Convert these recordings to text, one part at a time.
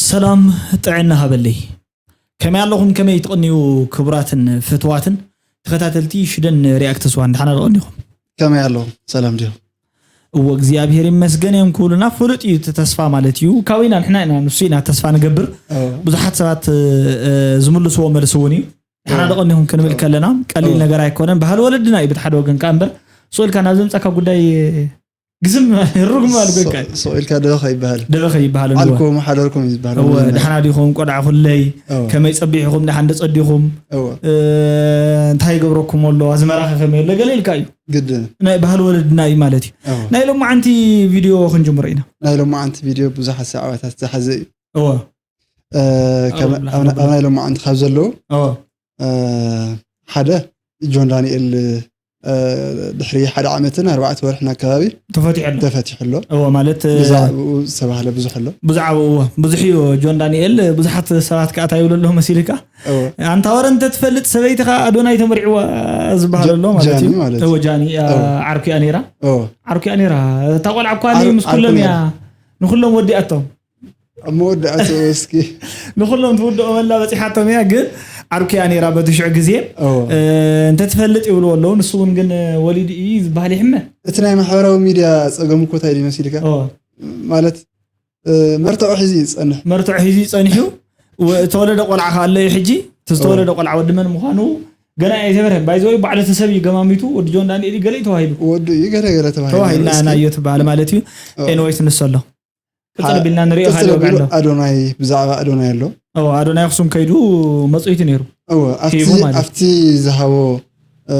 ሰላም ጥዕና ሃበለይ። ከመይ ኣለኹም? ከመይ ትቕንዩ? ክቡራትን ፍትዋትን ተኸታተልቲ ሽደን ሪያክት ስዋን፣ ደሓና ዶ ቐኒኹም? ከመይ ኣለኹም? ሰላም ድዩ? እዎ እግዚኣብሔር ይመስገን እዮም ክብሉና ፍሉጥ እዩ እቲ ተስፋ ማለት እዩ። ካበይና ንሕና ኢና ንሱ ኢና ተስፋ ንገብር። ብዙሓት ሰባት ዝምልስዎ መልሲ እውን እዩ። ደሓና ዶ ቐኒኹም ክንብል ከለና ቀሊል ነገር ኣይኮነን። ባህሊ ወለድና እዩ ብቲ ሓደ ወገን ከኣ እምበር ስቕ ኢልካ ናብ ዘምጻካ ጉዳይ ግዝም ርጉም ኣልጎ ይካል። ስቕ ኢልካ ደበኸ ይበሃል። ደበኸ ይበሃል። ዓልኩም ሓደርኩም እዩ ዝበሃል። ደሓና ዲኹም ቆልዓ ኩለይ? ከመይ ጸቢሕኹም? ደሓን ዶ ጸዲኹም? እንታይ ይገብረኩም ኣሎ? ኣዝመራኸ ከመይ ኣሎ? ገለ ኢልካ እዩ። ግድን። ናይ ባህሊ ወለድና እዩ ማለት እዩ። ናይ ሎማዓንቲ ቪድዮ ክንጅምሮ ኢና። ናይ ሎማዓንቲ ቪድዮ ብዙሓት ሰዓባታት ዝሓዘ እዩ። እወ። ኣብ ናይ ሎማዓንቲ ካብ ዘለዉ ሓደ ጆን ዳንኤል ድሕሪ ሓደ ዓመትን ኣርባዕተ ወርሕን ኣከባቢ ተፈቲሑ ኣሎ። ተፈቲሑ ኣሎ። እወ፣ ማለት ብዛዕባኡ ዝተባህለ ብዙሕ ኣሎ። ብዛዕባኡ፣ እወ፣ ብዙሕ እዩ። ጆን ዳንኤል ብዙሓት ሰባት ከኣ እንታይ ይብሉ ኣለዉ መሲልካ? እወ። ኣንታ ወረ እንተትፈልጥ ሰበይትኻ ኣዶናይ ተመሪዕዋ ዝበሃል ኣሎ ማለት እዩ። ጃኒ ማለት እዩ። እወ፣ ጃኒ፣ አ፣ እወ። ዓርኩ እያ ነይራ። እወ። ዓርኩ እያ ነይራ። እታ ቆልዓ እኳ ዓር-፣ ምስ ዓርኩ ኩሎም እያ። ነይራ። ንኹሎም ወዲኣቶም። ኣብ መወዳእትኡ እስኪ ንኹሎም ትውድኦ መላ በጺሓቶም እያ፣ ግን ዓርኩ እያ ነይራ በቲ ሽዑ ግዜ። እወ። እ፣ እንተትፈልጥ ይብልዎ ኣለዉ። ንሱ እውን ግን ወሊዱ እዩ ዝበሃል ይሕመ። እቲ ናይ ማሕበራዊ ሚድያ ጸገም እኮ እንታይ ድዩ መሲልካ? እወ። ማለት፣ እ፣ መርትዖ ሒዙ እዩ ዝጸንሕ። መርትዖ ሒዙ እዩ ጸኒሑ። ወ-፣ እተወለደ ቆልዓ ከኣ ኣሎ እዩ ሕጂ። እቲ ዝተወለደ እወ። ቆልዓ ወዲ መን ምዃኑ ገና ኣይተበርሀን። ባይዘወይ ባዕሉ እቲ ሰብ እዩ ገማሚቱ፣ ወዲ ጆን ዳንኤል እዩ ገለ እዩ ተባሂሉ። ወዱ እዩ ገለ ገለ ተባሂሉ። ተባሂልና እስኪ። ናዮ ትበሃል ማለት እዩ። እወ። ኤንዌይስ ንሱ ኣሎ። ቀጽል ኣቢልና ንሪኦ ቀጽል ካልእ ወግዒ ኣቢሉ ኣሎ። ኣዶናይ፣ ብዛዕባ ኣዶናይ ኣሎ። እወ፣ ኣዶናይ ኣኽሱም ከይዱ መጽኢቱ ነይሩ። እወ፣ ኣብቲ፣ ሂቡ ማለት። ኣብቲ ዝሃቦ፣ እ፣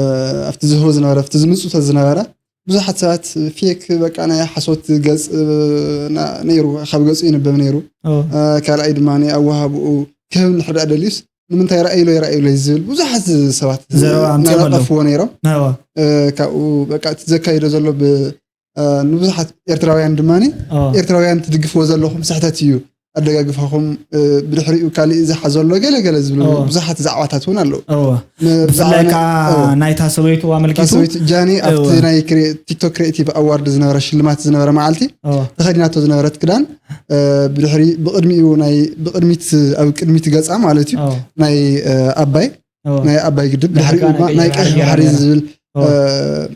ኣብቲ ዝህቦ ዝነበረ፣ ኣብቲ ዝምጽቶ ዝነበረ ብዙሓት ሰባት ፌክ፣ በቃ፣ ናይ ሓሶት ገጽ፣ እ፣ ና-፣ ነይሩ፣ ካብ ገጹ ይንበብ ነይሩ። እወ። እ፣ ካልኣይ ድማ ናይ ኣወሃብኡ ክህብ እንድሕር ደኣ ደልዩስ ንምንታይ ረኣይሎ ይረኣይሎ ዝብል ብዙሓት ሰባት ዘረባ ኣምጺኦም ኣለዉ። እናነቐፍዎ ነይሮም። እወ። እ፣ ካብኡ፣ በቃ፣ እቲ ዘካይዶ ዘሎ ብ-፣ እ፣ ንብዙሓት ኤርትራውያን ድማ፣ እወ። ኤርትራውያን ትድግፍዎ ዘለኹም ስሕተት እዩ፣ ኣደጋግፋኹም፣ እ፣ ብድሕሪኡ ካልእ ዝሓዞ ኣሎ ገለ ገለ ዝብሉ እወ። ብዙሓት ዛዕባታት እውን ኣለዉ። እወ። ን-፣ ብዛዕባ ብፍላይ ናይ፣ ከዓ እወ። ናይታ ሰበይቱ ኣመልኪቱ። እታ ሰበይቱ ጃኒ ኣብቲ እወ። ናይ ክሪ-፣ ቲክቶክ ክሪኤቲቭ ኣዋርድ ዝነበረ ሽልማት ዝነበረ መዓልቲ እወ። ተኸዲናቶ ዝነበረት ክዳን፣ እ፣ ብድሕሪ፣ ብቕድሚኡ ናይ፣ ብቕድሚት፣ ኣብ ቅድሚት ገጻ ማለት እዩ። እወ። ናይ፣ እ፣ ኣባይ፣ እወ። ናይ ኣባይ ግድብ፣ ድሕሪኡ ድሕሪ ከዓ ናይ ድማ ቀይሕ ናይ ቀይሕ ባሕሪ ባሕሪ ገይራ። ዝብል፣ እወ። እ፣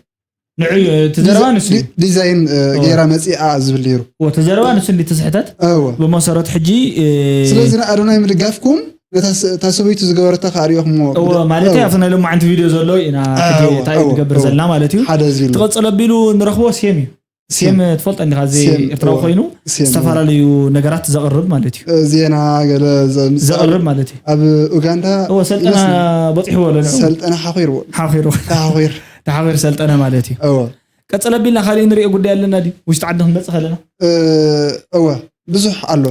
ንዑ እዩ፣ እቲ ዘረባ ዲዛ-፣ ንሱ እዩ። ዲ-፣ ዲዛይን፣ እ፣ እወ። ገይራ መጺኣ ዝብል ነይሩ። እወ፣ እቲ ዘረባ ንሱ እንዲ እቲ ስሕተት። እወ። ብመሰረቱ ሕጂ፣ እ፣ ስለዚ ንኣዶናይ ምድጋፍኩም ነታ ስ-፣ እታ ሰበይቱ ዝገበረታ ከኣ ርኢኹምዎ። እወ፣ ማለት እዩ፣ እወ። ኣብቲ ናይ ሎማዓንቲ ቪድዮ ዘሎ ኢና ሕጂ እወ፣ እንታይ እወ፣ ንገብር እወ። ዘለና ማለት እዩ። ሓደ እዚ ኣሎ። ትቐጽል ኣቢሉ ንረኽቦ ሴም እዩ። ሴም ሴም። ትፈልጦ እንዲኻ፣ እዚ ሴም፣ ኤርትራዊ እወ። ኮይኑ ሴም፣ እወ። ዝተፈላለዩ ነገራት ዘቕርብ ማለት እዩ። እ፣ ዜና ገለ ዘምጽእ ዘቕርብ ማለት እዩ። ኣብ ኡጋንዳ እወ፣ ሰልጠና ይመስል። በጺሕዎ ኣሎ ንዕኡ። ሰልጠና ሓኺርዎ። ሓኺሩ። ተሓኺር። ተሓኺር ሰልጠነ ማለት እዩ። እወ። ቀጸል ኣቢልና ካልእ ንሪኦ ጉዳይ ኣለና ድዩ? ውሽጢ ዓዲ ክንመጽእ ከለና? እ፣ እወ፣ ብዙሕ ኣሎ።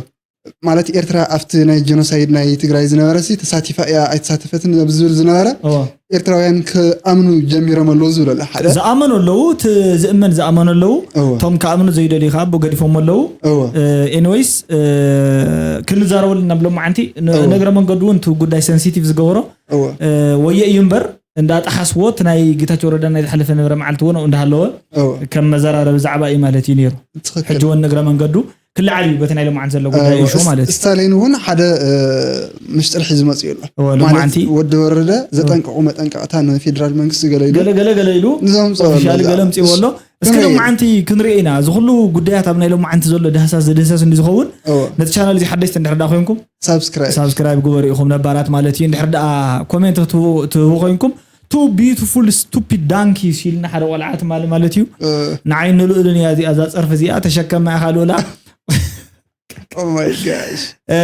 ማለት ኤርትራ ኣብቲ ናይ ጀኖሳይድ ናይ ትግራይ ዝነበረ ሲ ተሳቲፋ እያ ኣይተሳተፈትን ኣብ ዝብል ዝነበረ እወ። ኤርትራውያን ክኣምኑ ጀሚሮም ኣለዉ ዝብል ኣሎ ሓደ። ዝኣመኑ ኣለዉ፣ እቲ ዝእመን ዝኣመኑ ኣለዉ። እወ። እቶም ክኣምኑ ዘይደልዩ ከዓ ብገዲፎም ኣለዉ። እወ። እ፣ ኤኒዌይስ፣ እ፣ ክንዛረበሉ ናብ ሎማዓንቲ ን-፣ እወ። ነግረ መንገዱ እውን እቲ ጉዳይ ሰንሲቲቭ ዝገበሮ፣ እወ። እ፣ ወየ እዩ እምበር፣ እንዳጠሓስዎ እቲ ናይ ጌታቸው ረዳ ናይ ዝሓለፈ ነበረ መዓልቲ እውን እንዳሃለወ እወ። ከም መዘራረቢ ዛዕባ እዩ ማለት እዩ ነይሩ። ትኽክል። ሕጂ እውን ንግረ መንገዱ ክለዓል እዩ በቲ ናይ ሎማዓንቲ ዘሎ ጉዳይ እወ። ኢሹ እስ-፣ ማለት እዩ። ስታሊን እውን ሓደ፣ እ፣ ምሽጥር ሒዙ መፅኡ ኣሎ። እወ፣ ማለት ሎማዓንቲ። ወዲ ወረደ እወ። ዘጠንቀቑ መጠንቀቕታ ንፌዴራል መንግስቲ ገለ ኢሉ ገለ፣ ገለ፣ ገለ ኢሉ ንዞም ኦፊሻሊ ጸወሎ ገለ ምፅእዎ ኣሎ። እስኪ ከመይ? ሎማዓንቲ ክንሪኦ ኢና። እዚ ኩሉ ጉዳያት ኣብ ናይ ሎማዓንቲ ዘሎ ዳህሳስ ዝድህሰስ እንዲ ዝኸውን እወ። ነቲ ቻናል እዚ ሓደሽቲ እንድሕር ዳ ኮይንኩም ሳብስክራይብ። ሳብስክራይብ ግበሩ ኢኹም ነባራት ማለት እዩ። እንድሕር ደኣ ኮሜንት ትህቡ፣ ትህቡ ኮይንኩም፣ two beautiful stupid donkeys ኢልና ሓደ ቆልዓ ትማሊ ማለት እዩ። እ። ንዓይ ንልኡልን እያ እዚኣ፣ እዛ ጸርፊ እዚኣ ተሸከማ ኢኻ ልኡላ። Oh my gosh። እ፣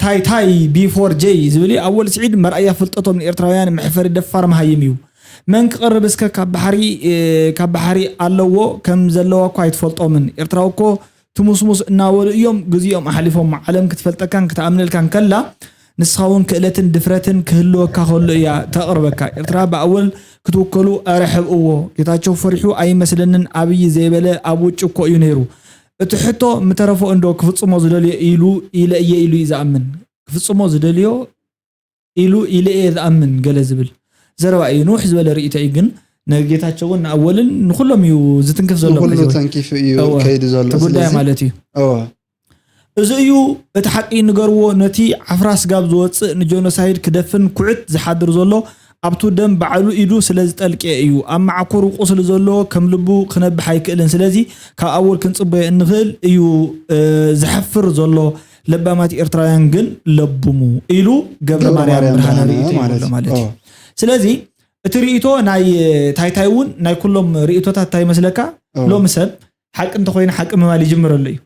ታይ ታይ ቢ ፎር ጄ ዝብል እዩ። ኣወል ስዒድ መርኣያ ፍልጠቶም ንኤርትራውያን መሕፈሪ ደፋር መሃይም እዩ። መን ክቐርብ እስከ ካብ ባሕሪ፣ እ፣ ካብ ባሕሪ ኣለዎ ከም ዘለዋ እኳ ኣይትፈልጦምን። ኤርትራዊ እኮ ትሙስሙስ እናበሉ እዮም ግዜኦም ኣሕሊፎም። ዓለም ክትፈልጠካን ክትኣምነልካን ከላ፣ ንስኻ እውን ክእለትን ድፍረትን ክህልወካ ከሎ እያ ተቕርበካ። ኤርትራ ብኣወል ክትውከሉ፣ ኣረ ሕብእዎ። ጌታቸው ፈሪሑ ኣይመስለንን፣ ኣብይ ዘይበለ ኣብ ውጭ እኮ እዩ ነይሩ። እቲ ሕቶ ምተረፎ እንዶ ክፍጽሞ ዝደልዮ ኢሉ፣ ኢለ እየ ኢሉ እዩ ዝኣምን። ክፍጽሞ ዝደልዮ ኢሉ ኢለ እየ ዝኣምን ገለ ዝብል ዘረባ እዩ። ንውሕ ዝበለ ርእይቶ እዩ፣ ግን ንጌታቸውን ንኣወልን ንኹሎም እዩ ዝትንክፍ ዘሎ ንኹሉ ብሕጂ ወይ። ተንኪፉ እዩ እወ። ከይዱ ዘሎ። እቲ ጉዳይ ስለዚ ማለት እዩ። እወ። እዚ እዩ እቲ ሓቂ፣ ንገርዎ፣ ነቲ ዓፍራ ስጋብ ዝወጽእ ንጀኖሳይድ ክደፍን ኩዕት ዝሓድር ዘሎ ኣብቱ ደም ባዕሉ ኢዱ ስለ ዝጠልቄ እዩ። ኣብ መዓኮሩ ቁስሊ ዘሎ ከም ልቡ ክነብሕ ኣይክእልን። ስለዚ ካብ ኣወል ክንጽበዮ እንኽእል እዩ፣ እ፣ ዝሓፍር ዘሎ። ለባማት ኤርትራውያን ግን ለብሙ ኢሉ ገብረ ማርያም ብርሃነ ርእይቶ ማለት ማለት እዩ። ስለዚ እቲ ርእይቶ ናይ ታይታይ እውን ናይ ኩሎም ርእይቶታት እንታይ ይመስለካ? ሎሚ ሰብ ሓቂ እንተኾይነ ሓቂ ምባል ይጅምረሉ እዩ።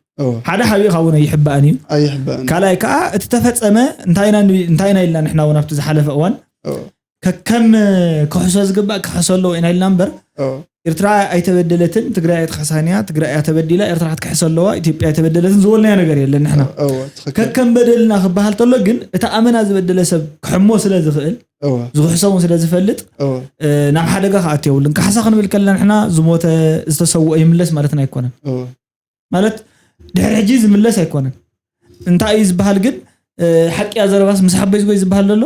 ሓደ ሓቢእኻ እውን ኣይሕባእን እዩ። ኣይሕባእን። ካልኣይ ከዓ እቲ ተፈጸመ እንታይ ኢና ንብል-፣ እንታይ ኢና ኢልና ንሕና እውን ኣብቲ ዝሓለፈ እዋን ከከም ክሕሶ ዝግባእ ክሕሶ ኣለዎ ኢና ኢልና እምበር፣ ኤርትራ ኣይተበደለትን፣ ትግራይ ኣይትኽሕሳን እያ፣ ትግራይ እያ ተበዲላ፣ ኤርትራ ክትክሕስ ኣለዋ፣ ኢትዮጵያ ኣይተበደለትን ዝበልናዮ ነገር የለን ንሕና። ከከም በደልና ክበሃል ተሎ ግን እቲ ኣመና ዝበደለ ሰብ ክሕሞ ስለ ዝኽእል፣ ዝኽሕሶ እውን ስለ ዝፈልጥ፣ ናብ ሓደጋ ክኣቱ የብሉን። ካሕሳ ክንብል ከለና ንሕና ዝሞተ ዝተሰውኦ ይምለስ ማለትና ኣይኮነን። ማለት ድሕሪ ሕጂ ዝምለስ ኣይኮነን። እንታይ እዩ ዝበሃል ግን፣ ሓቂ እያ ዘረባስ ምስ ሓበይ ዝጎይ ዝበሃል ዘሎ?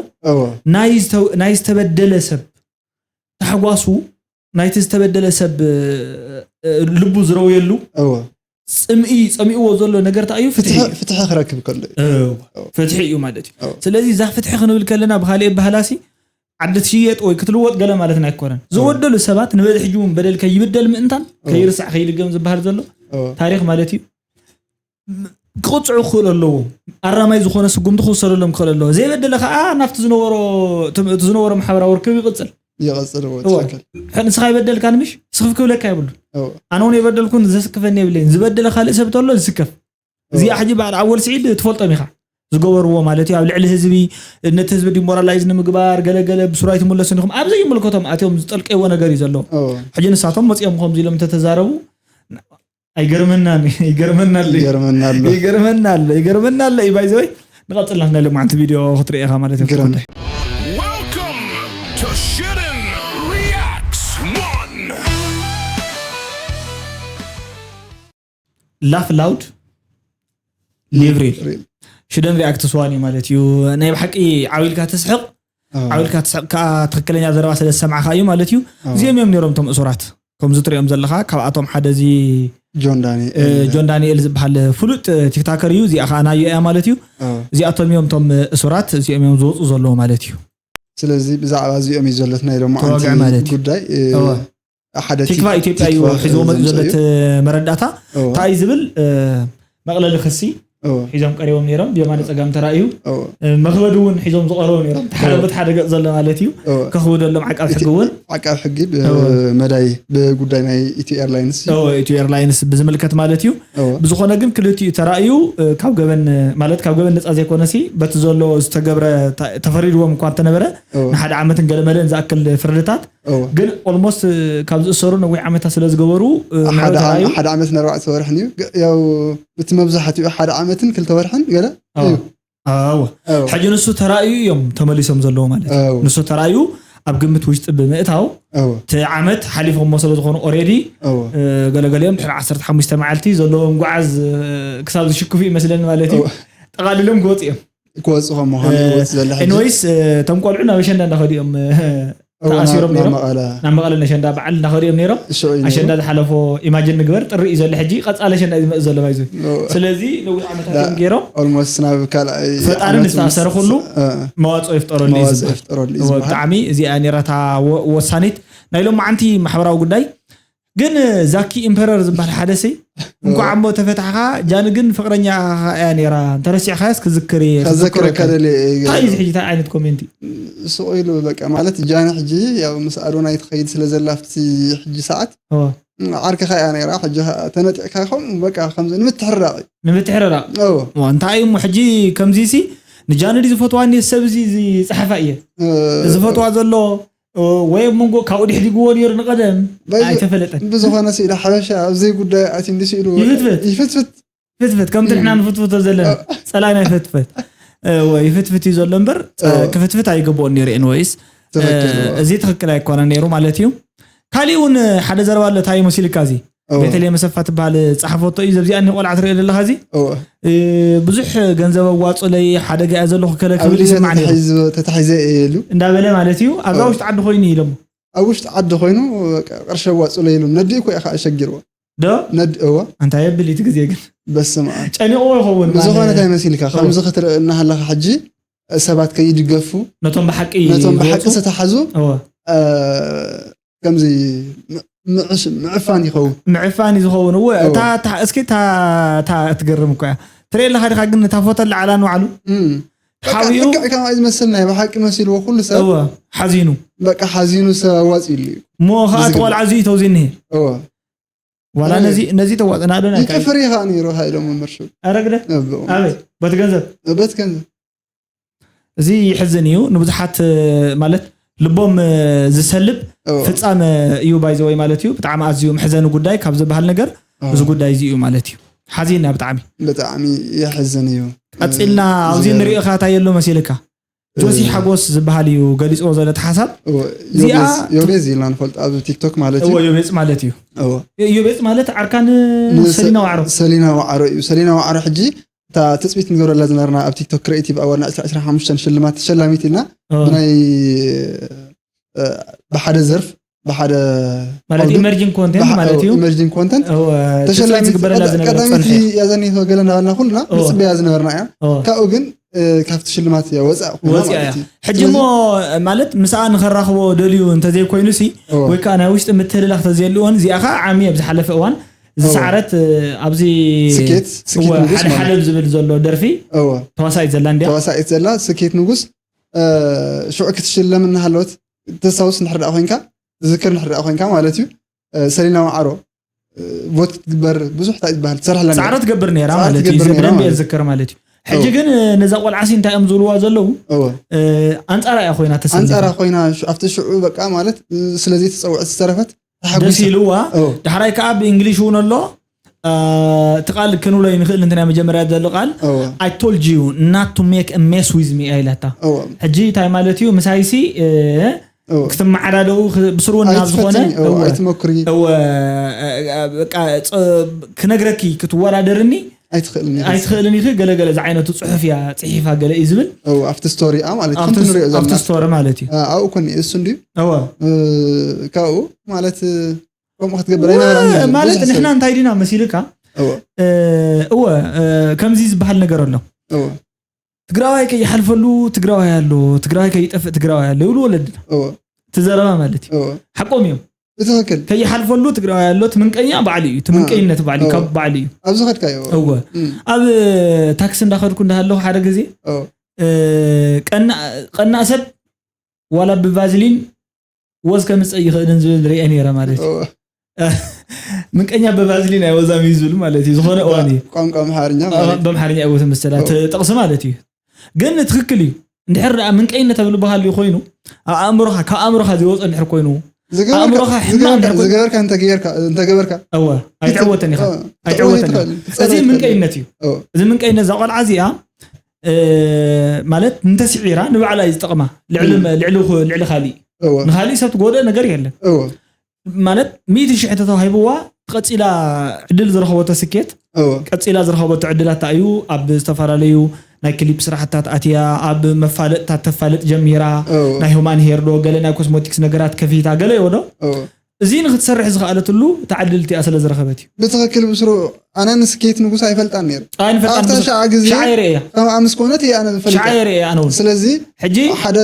ናይ ዝተበደለ ሰብ ታሕጓሱ፣ ናይቲ ዝተበደለ ሰብ ልቡ ዝረውየሉ፣ ጽምኢ ጸሚእዎ ዘሎ ነገር እንታይ እዩ? ፍትሒ። ፍትሒ ክረክብ ከሎ እዩ። ፍትሒ እዩ ማለት እዩ። ስለዚ እዛ ፍትሒ ክንብል ከለና ብኻልእ ኣበሃህላሲ ዓዲ ትሽየጥ ወይ ክትልወጥ ገለ ማለትና ኣይኮነን። ዝበደሉ ሰባት ንበዚ ሕጂ እውን በደል ከይብደል ምእንታን ከይርሳዕ ከይድገም ዝበሃል ዘሎ ታሪኽ ማለት እዩ። ክቕፅዑ ክኽእሉ ኣለዎም። ኣራማይ ዝኾነ ስጉምቲ ክውሰደሎም ክኽእል ኣለዎ። ዘይበደለ ከዓ ናብቲ ዝነበሮ፣ እቲ ዝነበሮ ማሕበራዊ ርክብ ይቕፅል። ይቐፅል፣ እወ፣ እወ። ትኽክል። ንስኻ ይበደልካ ንምሽ ስኽፍ ክብለካ የብሉ። እወ። ኣነ እውን የበደልኩን ዘስክፈኒ የብለይን። ዝበደለ ካልእ ሰብ ተሎ ዝስከፍ። እወ። እዚኣ ሕጂ በዓል ኣወል ስዒድ ትፈልጦም ኢኻ። ዝገበርዎ ማለት እዩ። ኣብ ልዕሊ ህዝቢ፣ ነቲ ህዝቢ ዲሞራላይዝ ንምግባር፣ ገለገለ ብስሩ ኣይትምለሱን ኢኹም። ኣብ ዘይምልከቶም ኣትዮም ዝጠልቀይዎ ነገር እዩ ዘለዎ። እወ። ሕጂ ንሳቶም መፂኦም ከምዚ ኢሎም እንተተዛረቡ፣ ኣይገርመናን፣ ይገርመና ኣሎ። ይገርመና ኣሎ። ይገርመና ኣሎ። ይገርመና ኣሎ እዩ። ባይ ዘ ወይ፣ ንቐጽል ናትና ሎማዓንቲ ቪድዮ ክትርኢ ኢኻ ማለት እዩ። ግርም። ጉዳይ። Welcome to Shitten Reacts one. Laugh loud, live real. ሪል። ሽደን ሪያክት ስዋኒ ማለት እዩ። ናይ ብሓቂ ዓው ኢልካ ትስሕቕ፣ ኣዎ። ዓው ኢልካ ትስሕቕ ከኣ ትኽክለኛ ዘረባ ስለ ዝሰማዕካ እዩ ማለት እዩ። ኣዎ። እዚኦም እዮም ነይሮም እቶም እሱራት። ከምዚ ትሪኦም ዘለኻ፣ ካብኣቶም ሓደ እዚ፣ ጆን ዳንኤል። እ፣ ጆን ዳንኤል ዝበሃል ፍሉጥ ቲክታከር እዩ። እዚኣ ኸኣ ናዩ እያ ማለት እዩ። ኣዎ። እዚኣቶም እዮም እቶም እሱራት፣ እዚኦም እዮም ዝወፁ ዘለዉ ማለት እዩ። ስለዚ ብዛዕባ እዚኦም እዩ ዘሎ እቲ ናይ ሎማዓንቲ ተዋግዕ ማለት እዩ። ጉዳይ፣ እ፣ ኣዎ። ሓደ ቲክቫ ቲክ-፣ ኢትዮጵያ እዩ ቲክቫ ሒዝዎ መፂኡ ዘሎ ዘምፅኡ እቲ እዩ። መረዳእታ። ኣዎ። እንታይ እዩ ዝብል፣ እ፣ መቕለሊ ክሲ ኣዎ። ሒዞም ቀሪቦም ነይሮም፣ ብየማነ ጸጋም ተራእዩ። ኣዎ። እ፣ መኽበዲ እውን ሒዞም ዝቐረቡ ነይሮም። እቲ ሓደ ኣዎ። በቲ ሓደ ገጽ ዘሎ ማለት እዩ። ኣዎ። ከኽብደሎም ዓቃብ ሕጊ እውን። ዓቃብ ሕጊ ብ-፣ ኣዎ። መዳይ ብጉዳይ ናይ ኢትዮ ኤርላይንስ እዩ። ኣዎ፣ ኢትዮ ኤርላይንስ ብዝምልከት ማለት እዩ። ኣዎ። ብዝኾነ ግን ክልቲኡ ተራእዩ፣ እ፣ ካብ ገበን፣ ማለት ካብ ገበን ነጻ ዘይኮነሲ፣ በቲ ዘሎ ዝተገብረ ተ-፣ ተፈሪድዎም እኳ እንተነበረ፣ ኣዎ። ንሓደ ዓመትን ገለመለን ዝኣክል ፍርድታት እወ። ግን ኦልሞስት ካብ ዝእሰሩ ነዊሕ ዓመታት ስለ ዝገበሩ፣ እ፣ ሓደ ንዕኡ ተራእዩ። ዓመ-፣ ሓደ ዓመትን ኣርባዕተ ወርሕን እዩ። ገ-፣ ያው እቲ መብዛሕትኡ ሓደ ዓመትን ክልተ ወርሕን ገለ እወ። እዩ። እወ። እወ። ሕጂ ንሱ ተራእዩ እዮም ተመሊሶም ዘለዉ ማለት እዩ። እወ። ንሱ ተራእዩ ኣብ ግምት ውሽጢ ብምእታው እወ። እቲ ዓመት ሓሊፎሞ ስለ ዝኾኑ ኦሬዲ፣ እወ። እ፣ ገለገሊኦም ድሕሪ ዓሰርተ ሓሙሽተ መዓልቲ ዘለዎም ጓዓዝ፣ እ፣ ክሳብ ዝሽክፉ ይመስለኒ ማለት እዩ። እወ። ጠቓሊሎም ክወፁ እዮም። ክወፁ ከም ምዃኑ እ፣ ይወፅ ዘሎ ሕጂ። ኤንወይስ፣ እ፣ እቶም ቆልዑ ናብ ኣሸንዳ እንዳኸዱ እዮም፣ እ፣ እወ፣ ተኣሲሮም ናብ፣ ነይሮም። ናብ መቐለ። ናብ መቐለ ነሸንዳ በዓል እንዳኸዱ እዮም ነይሮም። ሽዑ እዩ ነይሩ። ኣሸንዳ ዝሓለፎ ኢማጅን ንግበር፣ ጥሪ እዩ ዘሎ ሕጂ። ቀፃሊ ኣሸንዳ እዩ ዝመፅእ ዘሎ ባይዞ። እወ። ስለዚ ነዊሕ ዓመታት ዳ-፣ እዮም ገይሮም። ኦልሞስት ናብ ካልኣይ ፈጣሪ ዓመት ንዝተኣሰረ ምስ-፣ ኩሉ እ፣ መዋፅኦ ይፍጠረሉ እዩ መዋፅኦ ዝበሃል። ይፍጠረሉ እዩ እወ፣ ዝበሃል። ብጣዕሚ እዚኣ ነይራታ ወ-፣ ወሳኒት ናይ ሎማዓንቲ ማሕበራዊ ጉዳይ። ግን ዛኪ ኢምፐረር ዝበሃል ሓደ ሲ፣ እንኳዕ እሞ ተፈታሕኻ፣ ጃኒ ግን ፍቕረኛ እያ ነይራ፣ እንተረሲዕኻያስ ክዝክር እየ፣ ከዘክረካ ክዝክረካ። ደልየ እየ እንታይ እዩ ገለ። እዚ ሕጂ፣ እንታይ ዓይነት ኮሜንት እዩ? ስቕ ኢሉ በቃ፣ ማለት ጃኒ ሕጂ ያው ምስ ኣዶናይ ትኸይድ ስለ ዘላ ኣብቲ ሕጂ ሰዓት፣ እወ። ዓርክኻ እያ ነይራ፣ ሕጂ ኸኣ ተነጢዕካ ኢኹም፣ በቃ ከምዚ ንምትሕርራቕ እዩ። ንምትሕርራቕ? እወ። እዋ፣ እንታይ እዩ እሞ ሕጂ ከምዚ ሲ፣ ንጃኒ ድዩ ዝፈትዋ፣ እኒ ሰብ እዚ ዝጸሓፋ እየ። እ፣ ዝፈትዋ ዘሎ፣ እ፣ ወይ ኣብ መንጎ ካብኡ ድሕዲግዎ ነይሩ ንቐደም፣ ባይዘ-፣ ኣይተፈለጠን። ብዝኾነ ስኢሉ ሓበሻ ኣብ ዘይጉዳይ ኣትዩ እንዲ ስኢሉ ይፍትፍት። ይፍትፍት። ፍትፍት፣ ከምቲ ንሕና ንፍትፍቶ ዘለና። እ። ጸላኢና ይፍትፍት። እ፣ ወይ ይፍትፍት እዩ ዘሎ እምበር፣ ጸ-፣ እ። ክፍትፍት ኣይግብኦን ነይሩ። ኤንወይስ፣ ትኽክል፣ እ፣ እ። እዚ ትኽክል ኣይኮነን ነይሩ ማለት እዩ። ካሊእ እውን ሓደ ዘረባ ኣሎ፣ እንታይ እዩ መሲልካ እዚ? እወ። ቤተልሔም ኣሰፋ ትበሃል ጸሓፈቶ እዩ። ዘብዚኣ እኒ ቆልዓ ትሪኦ ዘለኻ እዚ? እወ። እ፣ ብዙሕ ገንዘብ ኣዋጹለይ፣ ሓደጋ እየ ዘለኹ፣ ከለ ክብል ኣብልየ ይስማዕ ነይሩ። ተታሒዙ-፣ ተታሒዘ እየ ኢሉ። እንዳበለ ማለት እዩ። ኣብዛ እወ። ውሽጢ ዓዲ ኮይኑ እዩ ኢሎሞ። ኣብ ውሽጢ ዓዲ ኮይኑ፣ በቃ፣ ቅርሺ ኣዋጹለይ ኢሉ። ነዲኡ እኮ እየ ከዓ ኣሸጊርዎ። ዶ ነድ እወ እንታይ የብል እቲ ግዜ ግን በስመ ኣብ ጨኒቕዎ ይኸውን ብዝኾነ ማለት እንታይ መሲልካ ከምዚ ክትርኢ እናሃለኻ ሕጂ ሰባት ከይድገፉ ነቶም ብሓቂ ነቶም ብሓቂ ዝወፁ ዝተሓዙ እወ እ፣ ከምዚ ም- ምዕሽ- ምዕፋን ይኸውን ምዕፋን እዩ ዝኸውን እወ እወ። እታ እታ- እስኪ እታ እታ እትገርም እኮ እያ ትርኢ ኣለካ ዲካ ግን እታ ፎቶ ለዓላ ንባዕሉ እም። በቃ ሓቢኡ ልክዕ ከማይ ዝመስል ናይ ብሓቂ መሲልዎ ኩሉ ሰብ እወ ሓዚኑ በቃ ሓዚኑ ሰብ ኣዋፂሉ እዩ እሞ ከዓ እቲ ቆልዓ እዚ እዩ ተውዚ እኒሄ እወ ዋላ እወ። ነዚ ነዚ ተዋፅና ዶ ናይ ይጭፍር ኢኻ ነይሩ ሃይሎም መመርሹ ኣረግደ ነብኦም ኣበይ በቲ ገንዘብ በት ገንዘብ እዚ ይሕዝን እዩ ንብዙሓት እ፣ ማለት ልቦም እ፣ ዝሰልብ እወ። ፍፃመ እዩ ባይዘወይ ማለት እዩ ብጣዕሚ ኣዝዩ መሕዘኒ ጉዳይ ካብ ዝበሃል ነገር እወ። እዚ ጉዳይ እዚ እዩ ማለት እዩ ሓዚና ብጣዕሚ ብጣዕሚ የሕዝን እዩ ቀፂልና ኣብዚ ዝገርም። ንሪኦ ካታ የሎ መሲልካ ጆሲ ሓጎስ ዝበሃል እዩ ገሊፅዎ ዘሎ እቲ ሓሳብ እወ፣ እዚኣ- ዮቤዝ- ዮቤዝ ኢልና ንፈልጥ ኣብ ቲክቶክ ማለት እዩ እዎ ዮቤፅ ማለት እዩ እወ። ዮቤፅ ማለት ዓርካን ንሰ- ሰሊና ዋዕሮ ሰሊና ዋዕሮ እዩ ሰሊና ዋዕሮ ሕጂ እታ ትፅቢት ንገብረላ ዝነበርና ኣብ ቲክቶክ ክሬቲቭ ኣዋርድ ናይ ዕስራን ሓሙሽተን ሽልማት ተሸላሚት ኢልና እዎ። ብናይ እ፣ ብሓደ ዘርፍ ብሓደ ማለት ኢመርጂንግ ኮንቴንት ማለት እዩ ኢመርጂንግ ኮንተንት እዎ፣ ተሸላሚት ትፅቢት ዝግበረላ ዝነበረ ቀዳሚት ፀንሒ ያዘኒ ገለ እናበልና ኩልና እዎ። ንፅበያ ዝነበርና እያ እዎ። ካብኡ ግን እ፣ ካብቲ ሽልማት እያ ወፃእ ኮይና ወፂኣ ማለት እያ እዩ። ሕጂ እሞ ማለት ምስኣ ንኸራኽቦ ደልዩ እንተዘይኮይኑ ሲ እዎ። ወይ ከዓ ናይ ውሽጢ ምትህልላኽ ተዘየልዎን እዚኣ ከዓ ዓሚ ኣብ ዝሓለፈ እዋን እዎ። ዝሰዓረት እ፣ ኣብዚ ስኬት ስኬት እወ፣ ንጉስ ሓደ ማለት ሓለብ ዝብል ዘሎ ደርፊ እዎ። ተዋሳኢት ዘላ እንዲያ ተዋሳኢት ዘላ ስኬት ንጉስ እ፣ ሽዑ ክትሽለም እናሃለወት ተስታውስ እንድሕር ደኣ ኮይንካ ትዝክር እንድሕር ደኣ ኮይንካ ማለት እዩ እ፣ ሰሊና ማዓሮ እ፣ ቮት ክትግበር ብዙሕ እንታይ ዝበሃል ትሰርሐላ ነይራ። ፃዕሪ ትገብር ነይራ ፃዕሪ ማለት እዩ ትገብር ነይራ ብደንብ እየ ማለት ዝዝከር ማለት እዩ ሕጂ እወ። ግን ነዛ ቆልዓሲ እንታይ እዮም ዝብልዋ ዘለዉ እወ። እ፣ ኣንፃራ እያ ኮይና ተሰሊፋ ኣንፃራ ኮይና ሽ- ኣብቲ ሽዑ በቃ ማለት እ፣ ስለዘይተፀውዐት ዝተረፈት ደስ ተሓጒሳ ኢልዋ እወ። ዳሕራይ ከዓ ብእንግሊሽ እውን ኣሎ እ፣ እቲ ቃል ክንብሎ ይንክእል እንተ ናይ መጀመርያ ዘሎ ቃል እወ። I told you not to make a mess with me ኢላታ እወ። ሕጂ እንታይ ማለት እዩ ምሳይሲ እ፣ እወ። ክትመዓዳደኡ ክ- ብስሩ ናብ ዝኾነ ኣይትፈትኒ እወ፣ እወ፣ ኣይትመክሪ እወ፣ እ፣ በቃ ፅ- ክነግረኪ ክትወዳደርኒ ኣይትኽእልን ኢኺ። ኣይትኽእልን ኢኺ ገለገለ ዝዓይነቱ ፅሑፍ እያ ፅሒፋ ገለ እዩ ዝብል እወ፣ ኣብቲ ስቶሪኣ ማለት ኣብቲ ከምቲ ንሪኦ ዘለና ኣብቲ ስቶሪ ማለት እዩ እ፣ ኣብኡ ኮኒ እሱ እንድዩ እወ እ፣ ካብኡ ማለት እ፣ ከምኡ ክትገብር ኣይነበራን እወ፣ ብዙሕ ማለት ሰብ- ንሕና እንታይ ዲና መሲልካ እወ፣ እ፣ እወ እ፣ ከምዚ ዝበሃል ነገር ኣሎ እወ፣ ትግራዋይ ከይሓልፈሉ ትግራዋይ ኣሎ ትግራዋይ ከይጠፍእ ትግራዋይ ኣሎ ይብሉ ወለድና እወ፣ እቲ ዘረባ ማለት እዩ እወ። ሓቆም እዮም ብትኽክል ከይሓልፈሉ ትግራዋይ ኣሎ እቲ ምንቀኛ ባዕሉ እዩ እቲ ምንቀይነት ባዕሉ እዩ እወ። ካብ ባዕሉ እዩ ኣብዚ ኸድካዮ እወ ኣብ ታክሲ እንዳኸድኩ እንዳሃለኹ ሓደ ግዜ እወ፣ እ፣ ቀና- ቀናእ ሰብ ዋላ ብቫዝሊን ወዝ ከምፀእ ይኽእልን ዝብል ርአ ነይረ ማለት እዩ እወ። ምንቀኛ ብቫዝሊን ኣይወዛም እዩ ዝብል ማለት እዩ ዝኾነ እዋን እዩ ቋንቋ ኣምሓርኛ ማለት በምሓርኛ እወ ተመሰላ እወ። ጥቕሲ ማለት እዩ ግን ትኽክል እዩ እንድሕር ደኣ ምንቀይነት ኣብ ልብካ ልዩ ኮይኑ ኣብ ኣእምሮኻ ካብ ኣእምሮኻ ዘይወፀ እንድሕር ኮይኑ ዝገበርካ- ኣእምሮኻ ሕማቕ ዝገበርካ- እንድሕር ኮይኑ- ዝገበርካ እንተገየርካ እንተገበርካ እወ ኣይትዕወትን ኢኻ እወ፣ ኣይትዕወትን ኢኻ ትኽእል። እዚ ትኽእል። ምንቀይነት እዩ እወ፣ እዚ ምንቀይነት እዛ ቆልዓ እዚኣ እ፣ ማለት እንተስዒራ ንባዕላ እዩ ዝጠቕማ ልዕሊ እም። ልዕሊ ልዕሊ ካሊእ እወ፣ ንካሊእ ሰብ ትጎድኦ ነገር የለን እወ፣ ማለት ሚእቲ ሽሕ ተተዋሂብዋ ቀፂላ ዕድል ዝረኸበቶ ስኬት እወ፣ ቀፂላ ዝረኸበቶ ዕድላት እዩ ኣብ ዝተፈላለዩ ናይ ክሊፕ ስራሕታት ኣትያ ኣብ መፋለጥታት ተፋልጥ ጀሚራ እወ። ናይ ሁማን ሄርዶ ገለ ናይ ኮስሞቲክስ ነገራት ከፊታ ገለ ይወዶ እወ። እዚ ንክትሰርሕ ዝኸኣለትሉ ተዓድልቲ እያ ስለ ዝረኸበት እዩ ብትኽክል ብስሩ ኣነ ንስኬት ንጉስ ኣይፈልጣን ነይሩ ኣይንፈልጣን ኣብታ ሸዓ ግዜ ሸዓ ይርእያ ከም ምስ ኮነት እየ ኣነ ዝፈልጣ ሸዓ ይርእያ ኣነ እውን ስለዚ ሕጂ ሓደ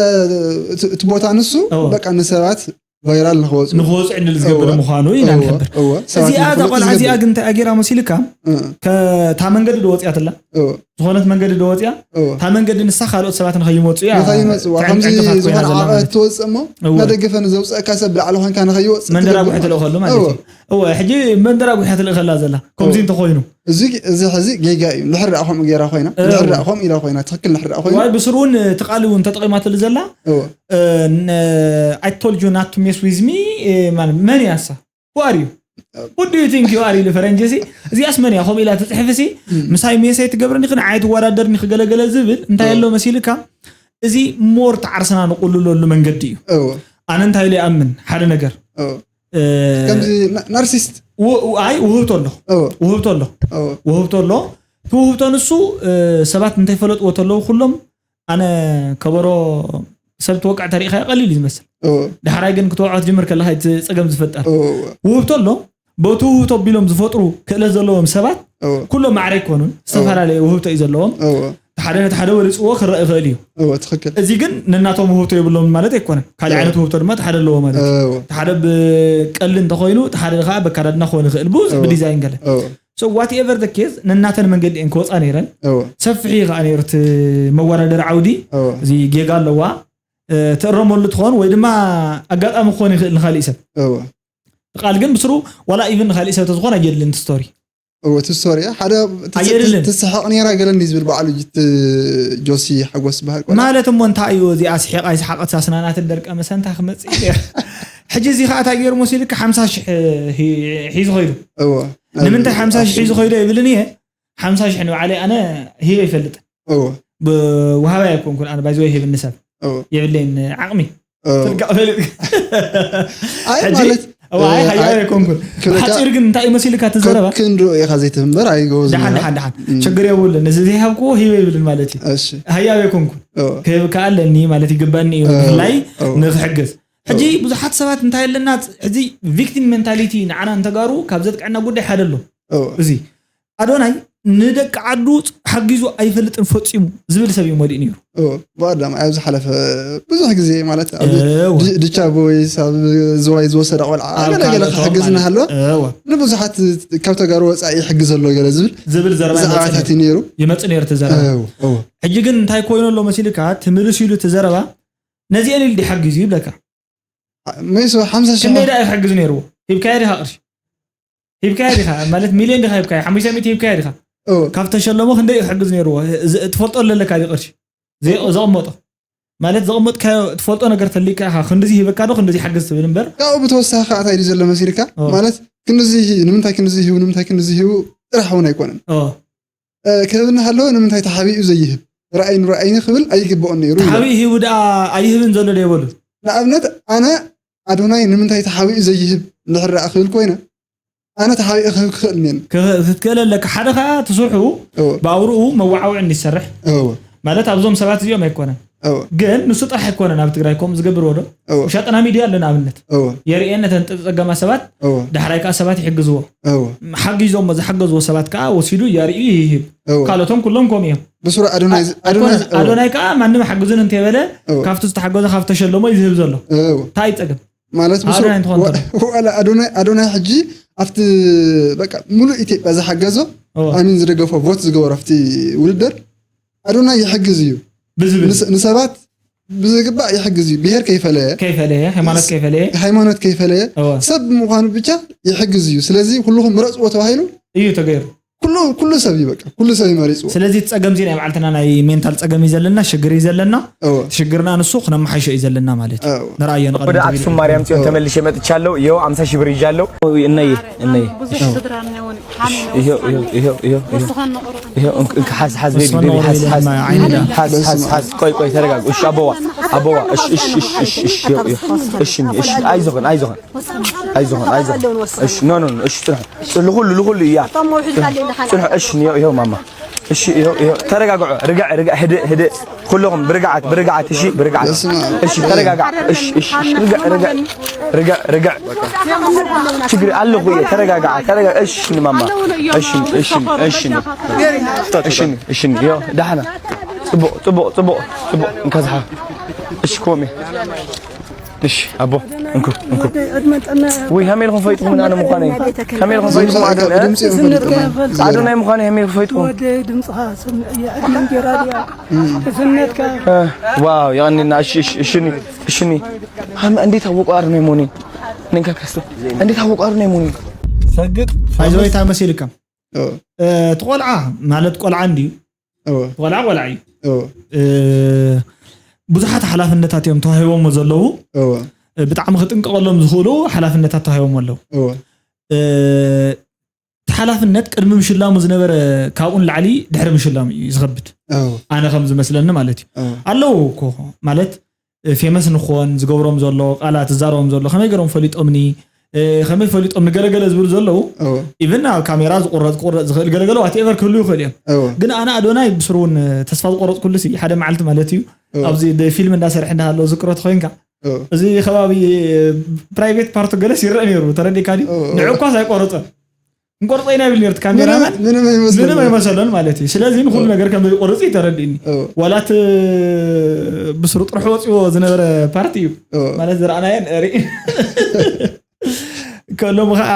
እቲ- እቲ ቦታ ንሱ እወ። በቃ ንሰባት ቫይራል ንክወፁ ንክወፁ ዕድል ዝገብር እወ። ምዃኑ ኢና እወ፣ ንሕብር እወ፣ ሰባት እዚኣ እዛ ንክፈልጡ ቆልዓ እዚኣ ዝገብር። ግን እንታይ ገይራ መሲልካ እ፣ ከ- እታ መንገዲ ዶ ወፅያ ተላ እወ፣ ዝኾነት መንገዲ ዶ ወፅያ እወ፣ እታ መንገዲ ንሳ ካልኦት ሰባት ንኸይመፁ እያ ንኸይመፅዋ ከምዚ ትዕንቅፋት ኮይና ዝኾነ ዘላ ዓቐት ማለት እዩ። ትወፅእ እሞ እወ። መደገፈ ንዘውፀእካ ሰብ ብላዕሊ ኮይንካ ንኸይወፅእ መንደራጉሒ ትገብር። ትልእኸሉ ማለት እወ፣ እዩ እወ ሕጂ መንደራጉሒ ትልእኸላ ዘላ ከምዚ እወ። እንተኮይኑ እዚ እዚ ሕዚ ጌጋ እዩ እንድሕር ደኣ ከምኡ ገይራ ኮይና እወ። እንድሕር ደኣ ከምኡ ኢላ ኮይና ትኽክል እንድሕር ደኣ ኮይና ዋይ ብስሩ እውን እቲ ቃል እውን ተጠቂማትሉ ዘላ እወ፣ I told you not to mess with me ማለት መን እያ እሳ who are you what do you think you are ኢሉ ፈረንጂ ሲ እዚኣስ መን እያ ከምኡ ኢላ ትፅሕፍ ሲ ምሳይ ሜሰይ ትገብርኒ ክ ንዓይ ትወዳደርኒ ክገለገለ ዝብል እንታይ ኣሎ መሲልካ እዚ ሞር ተዓርስና ንቁልለሉ መንገዲ እዩ እወ፣ ኣነ እንታይ ኢለ ይኣምን ሓደ ነገር እወ። እ፣ ከምዚ ና- ናርሲስት ው- ው- ኣይ ውህብቶ ኣሎ እወ፣ ውህብቶ ኣሎ እወ፣ እቲ ውህብቶ ኣሎ እቲ ውህብቶ ንሱ እ፣ ሰባት እንተይፈለጥዎ ተለዉ ኩሎም ኣነ ከበሮ ሰብ ትወቅዕ ተሪኢኻዮ ቀሊል እዩ ዝመስል እወ፣ ዳሕራይ ግን ክትወቅዖ ትጅምር ከለካ እቲ ፀገም ዝፈጠር እወ፣ እወ። ውህብቶ ኣሎ በቲ ውህብቶ ኣቢሎም ዝፈጥሩ ክእለት ዘለዎም ሰባት ኩሎም ማዕረ ኣይኮኑን፣ ዝተፈላለየ ውህብቶ እዩ ዘለዎም። ሓደ ነቲ ሓደ በሊፅዎ ክረአ ይኽእል እዩ። እዚ ግን ነናቶም ውህብቶ የብሎም ማለት ኣይኮነን። ካልእ ዓይነት ውህብቶ ድማ እቲ ሓደ ኣለዎ ማለት እዩ። እቲ ሓደ ብቀሊ እንተኮይኑ እቲ ሓደ ከዓ በካዳድና ክኾን ይኽእል፣ ብዙሕ ብዲዛይን ገለ። So whatever the case፣ ነናተን መንገዲ እየን ክወፃ ነይረን። ሰፊሕ እዩ ከዓ ነይሩ እቲ መወዳደሪ ዓውዲ። እዚ ጌጋ ኣለዋ፣ ትእረመሉ ትኾን ወይ ድማ ኣጋጣሚ ክኾን ይኽእል ንካሊእ ሰብ። ቃል ግን ብስሩ ዋላ ኢቭን ንካሊእ ሰብ ተዝኾን ኣየድልን እቲ ስቶሪ። እወ፣ እቲ ስቶሪ ሓደ ኣየድልን። ትስሕቕ ነይራ ገለኒ ዝብል በዓሉ ጅት ጆሲ ሓጎስ ዝበሃል ቆልዓ። ማለት እሞ እንታይ እዩ እዚኣ ስሒቓ ይስሓቐት ሳስናናት ደርቀ መሰንታ ክመጽእ እዩ ነይሩ። ሕጂ እዚ ከዓ እንታይ ገይሩ መሲልካ ሓምሳ ሽሕ ሒ- ሒዙ ኸይዱ። እወ። ንምንታይ ሓምሳ ሽሕ ሒዙ ኸይዱ ይብልን እየ። ሓምሳ ሽሕ ንባዕለይ ኣነ ሂበ ይፈልጥ። እወ። ብውሃባይ ኣይኮንኩን ኣነ ባይዘወይ ሂብኒ ሰብ። እወ። የብለይን ዓቕሚ። እወ። ትርጋእ ፈሊጥ። ኣይ ሕጂ ማለት እዋ፣ ኣይ፣ እ፣ ሃያው ኣይ፣ ኣይኮንኩን። ክልካ ብሓፂር ግን እንታይ እዩ መሲልካ እቲ ዘረባ? ክንድኡ ኢኻ ዘይትህምበር ኣይገወዝን ደሓን፣ ኢኻ። ደሓን፣ ደሓን። እም። ችግር የብሉን። እዚ ዘይሃብክዎ ሂበ ይብልን ማለት እዩ። እሺ። ሃያው ኣይኮንኩን። እወ። ክህብ ከኣ ኣለኒ ማለት ይግበኣኒ እዩ። እወ። ብፍላይ እወ። ንኽሕግዝ። ሕጂ እወ። ብዙሓት ሰባት እንታይ ኣለና፣ ሕዚ ቪክቲም ሜንታሊቲ ንዓና ንተጋሩ ካብ ዘጥቅዐና ጉዳይ ሓደ ኣሎ። እወ። እዚ ኣዶናይ ንደቂ ዓዱ ሓጊዙ ኣይፈልጥን ፈጺሙ ዝብል ሰብ እዩ መሊኡ ነይሩ። እወ፣ ብቐዳም ኣብ ዝሓለፈ ብዙሕ ግዜ ማለት ኣብ እወ። ድ- ድቻ ቦይስ ኣብ ዝዋይ ዝወሰደ ቆልዓ ኣብ ገለ ገለ ካልኦት ክሕግዝ እውን እናሃለወ ማለት እወ። ንብዙሓት ካብ ተጋሩ ወፃኢ ይሕግዝ ኣሎ ገለ ዝብል ዝብል ዘረባ ይመጽእ ዛዕባታት ነይሩ። እዩ ነይሩ። ይመጽእ ነይሩ እቲ ዘረባ። እወ፣ እወ። ሕጂ ግን እንታይ ኮይኑ ኣሎ መሲልካ ትምልስ ኢሉ እቲ ዘረባ ነዚአን ኢሉ ድዩ ሓጊዙ ይብለካ። መይሶ ሓምሳ ሽሕ ክንደይ ደኣ እዩ ክሕግዝ ነይርዎ? ሂብካዮ ዲኻ ቅርሺ? ሂብካዮ ዲኻ? ማለት ሚልዮን ዲኻ ሂብካዮ? ሓሙሽተ ሚእቲ ሂብካዮ ዲኻ? እወ። ካብ ተሸለሞ ክንደይ እዩ ክሕግዝ ነይርዎ? እዚ ትፈልጦ ኣለካ ድዩ ቅርሺ? ዘይ- ዘቐመጦ? ማለት ዘቐመጥካዮ ትፈልጦ ነገር ተሊካ ኢኻ ክንድዚ ሂበካ ዶ ክንድዚ ሓግዝ ትብል እምበር? ካብኡ ብተወሳኺ ከዓ እንታይ ድዩ ዘሎ መሲልካ? እወ። ማለት ክንድዚ ሂ- ንምንታይ ክንድዚ ሂቡ ንምንታይ ክንድዚ ሂቡ ጥራሕ እውን ኣይኮነን። እወ። እ፣ ክህብ እናሃለወ ንምንታይ ተሓቢኡ ዘይህብ? ረኣይኒ ረኣይኒ ክብል ኣይግብኦን ነይሩ ኢሎም። ተሓቢኡ ሂቡ ደኣ ኣይህብን ዘሎ ዶ የበሉን? ንኣብነት ኣነ ኣዶናይ ንምንታይ ተሓቢኡ ዘይህብ እንድሕር ደኣ ክብል ኮይነ ኣነ ተሓቢኡ ክህብ ክኽእል እኔን። ክህ- ክትክእል ኣለካ። ሓደ ከዓ እቲ ስርሑ እወ። ብኣውርኡ መዋዓውዒ እንዲሰርሕ እወ። ማለት ኣብዞም ሰባት እዚኦም ኣይኮነን። እወ። ግን ንሱ ጥራሕ ኣይኮነን ኣብ ትግራይ ከምኡ ዝገብርዎ ዶ? እወ። ውሻጥና ሚድያ ኣሎ ንኣብነት። እወ። የርእየን ነተን ጥ- ፀገማት ሰባት እወ። ዳሕራይ ከዓ ሰባት ይሕግዝዎ። እወ። ሓጊዞሞ ዝሓገዝዎ ሰባት ከዓ ወሲዱ የርእዩ ይህብ። እወ። ካልኦቶም ኩሎም ከምኡ እዮም። ብስሩ ኣዶናይ ዝ- ኣ- ኣዶናይ ኣይኮነን። ዝ- እወ። ኣዶናይ ከዓ ማንም ሓግዙን እንተይበለ እወ። ካብቲ ዝተሓገዞ ካብ ተሸለሞ እዩ ዝህብ ዘሎ። እወ። እንታይ እዩ ፀገም? ማለት ብስሩ ኣዶናይ እንትኾን ወ- ተሎ። ወላ ኣዶናይ ኣዶናይ ሕጂ ኣብቲ በቃ ሙሉእ ኢትዮጵያ ዝሓገዞ እወ። ኣሚን ዝደገፎ ቮት ዝገበሮ ኣብቲ ውድድር ኣዶናይ ይሕግዝ እዩ። ብዝብል ንስ- ንሰባት ብዝግባእ ይሕግዝ እዩ። ብሄር ከይፈለየ ከይፈለየ ሃይማኖት ከይፈለየ ሃይማኖት ከይፈለየ እወ። ሰብ ብምዃኑ ብቻ ይሕግዝ እዩ። ስለዚ ኩልኹም ምረፅዎ ተባሂሉ እዩ ተገይሩ። ኩሉ ኩሉ ሰብ እዩ በቃ ኩሉ ሰብ እዩ መሪፅዎ። ስለዚ እቲ ፀገም እዚ ናይ ባዕልትና ናይ ሜንታል ፀገም እዩ ዘለና፣ ሽግር እዩ ዘለና። እወ። እቲ ሽግርና ንሱ ክነመሓይሾ እዩ ዘለና ማለት እዩ። እወ። ንርኣዮ ንቐድም ወደ ተቢሉ ኣክሱም ማርያም ጽዮን እወ። ተመልሼ መጥቻለሁ። ይኸው ኣምሳ ሺህ ብር ይጃለሁ። እነይ እነይ ብዙሕ ስድራ እኒኦን ሓሚም ይኸው ይኸው ይኸው ይኸው ይኸው ወስኸን ንቕሩብ ይኸው እንክ- እንክ ሓዝ ሓዝ ቤቢ ወስኸን ቤቢ ንቕሩብ ሓዝ ኢለ ሓዝ ድማ ዓይኒ ኢላ። ሓዝ ሓዝ ሓዝ ቆይ ቆይ ተረጋጉ። እሺ ኣቦዋ ኣቦዋ እሺ እሺ እሺ እሺ እሺ ይኸው ይኸው እሺ እሺ እሺ ኣይዞኽን ኣይዞኽን ኣይዞኽን ኣይዞኽን። እሺ ኖ ኖ ኖ እሺ ጽንሑ። ጽ- ልኹሉ ልኹሉ እያ። እቶም መውሒድካ ኣለካ። ጽንሑ እሺ ንዮ ይኸው ማማ እሺ ይኸው ይኸው ተረጋግዑ። ርግዕ ርግዕ ህድእ ህድእ ኩልኹም ብርግዓት ብርግዓት እሺ ብርግዓት በስመ ኣብ። እሺ ተረጋግዓ እሺ እሺ እሺ ርግዕ ርግዕ ርግዕ ርግዕ ችግር ኣለኹ እየ ተረጋግዓ ተረጋ እሺ ንማማ እሺ እሺ እሺ እሺ እሺ ይኸው ዳሕና ጽቡቕ ጽቡቕ ጽቡቕ ጽቡቕ እንካዝሓ እሺ ኮሜ እሺ ኣቦ እንኩ እንኩ ወደይ ዕድመን ጥዕና ወይ ሃመይ ኢልኩም ፈይጥኩም ኣነ ምዃነይ ሃመይ ኢልኩም ፈይጥኩም ኣዶናይ ድምፂ እዮም ዝነጥካ ፈልጥኩም። ይፈልጥ። ኣዶናይ ምዃነይ ሃመይ ኢልኩም ፈይጥኩም ወደይ ድምፅኻ ስምዕ እየ ዕድመን ጌራ ድያ እዝነትካ እ፣ ዋው የቐኒና እሺ እሺ እሺ ኒ እሺ ኒ ሃመ እንዴት አወቁ አዶናይ መሆኔን ነንካ ከስተ እንዴት አወቁ አዶናይ መሆኔን ሰግጥ ኣይዞ ወይ ታመሲልካ እ። እ፣ እቲ ቆልዓ ማለት ቆልዓ እንድዩ እወ። ቆልዓ ቆልዓ እዩ። እወ። እ፣ ብዙሓት ሓላፍነታት እዮም ተዋሂቦሞ ዘለዉ። እወ። እ፣ ብጣዕሚ ክጥንቀቐሎም ዝኽእሉ ሓላፍነታት ተዋሂቦሞ ኣለዉ። እወ። እ፣ እቲ ሓላፍነት ቅድሚ ምሽላሙ ዝነበረ ካብኡ ንላዕሊ ድሕሪ ምሽላሙ እዩ ዝኸብድ። እወ። ኣነ ከም ዝመስለኒ ማለት እዩ። እወ። ኣለዉ እኮ ማለት እ፣ ፌመስ ንኾን ዝገብሮም ዘሎ ቃላት ዝዛረቦም ዘሎ ከመይ ገሮም ፈሊጦምኒ እ፣ ከመይ ፈሊጦም ንገለገለ ዝብሉ ዘለዉ እወ። ኢቨን ኣብ ካሜራ ዝቁረፅ ክቁረፅ ዝኽእል ገለገለ ዋትኤቨር ክህሉ ይኽእል እዮም እወ። ግን ኣነ ኣዶናይ ብስሩ እውን ተስፋ ዝቆረፅኩሉ ሲ ሓደ መዓልቲ ማለት እዩ እወ። ኣብዚ ፊልም እንዳሰርሕ እንዳሃለዉ ዝክሮ ተኮይንካ ኦ፣ እዚ ከባቢ ፕራይቬት ፓርቱ ገለስ ይረአ ነይሩ። ተረዲእካ ድዩ? ኦ፣ ኦ። ንዑ እኳስ ኣይቆረፀን። እንቆርፀ ኢና ይብል ነይሩ እቲ ካሜራማን። ምንም ምንም ኣይመስልን። ምንም ኣይመሰሎን ማለት እዩ። ስለዚ ንኩሉ ነገር ከም ዘይቆርፅ እዩ ተረዲእኒ። ኦ፣ ዋላ እቲ ብስሩ ጥርሑ ወፂዎ ዝነበረ ፓርቲ እዩ ኦ፣ ማለት ዝረኣናዮ ንርኢ ከሎም ከዓ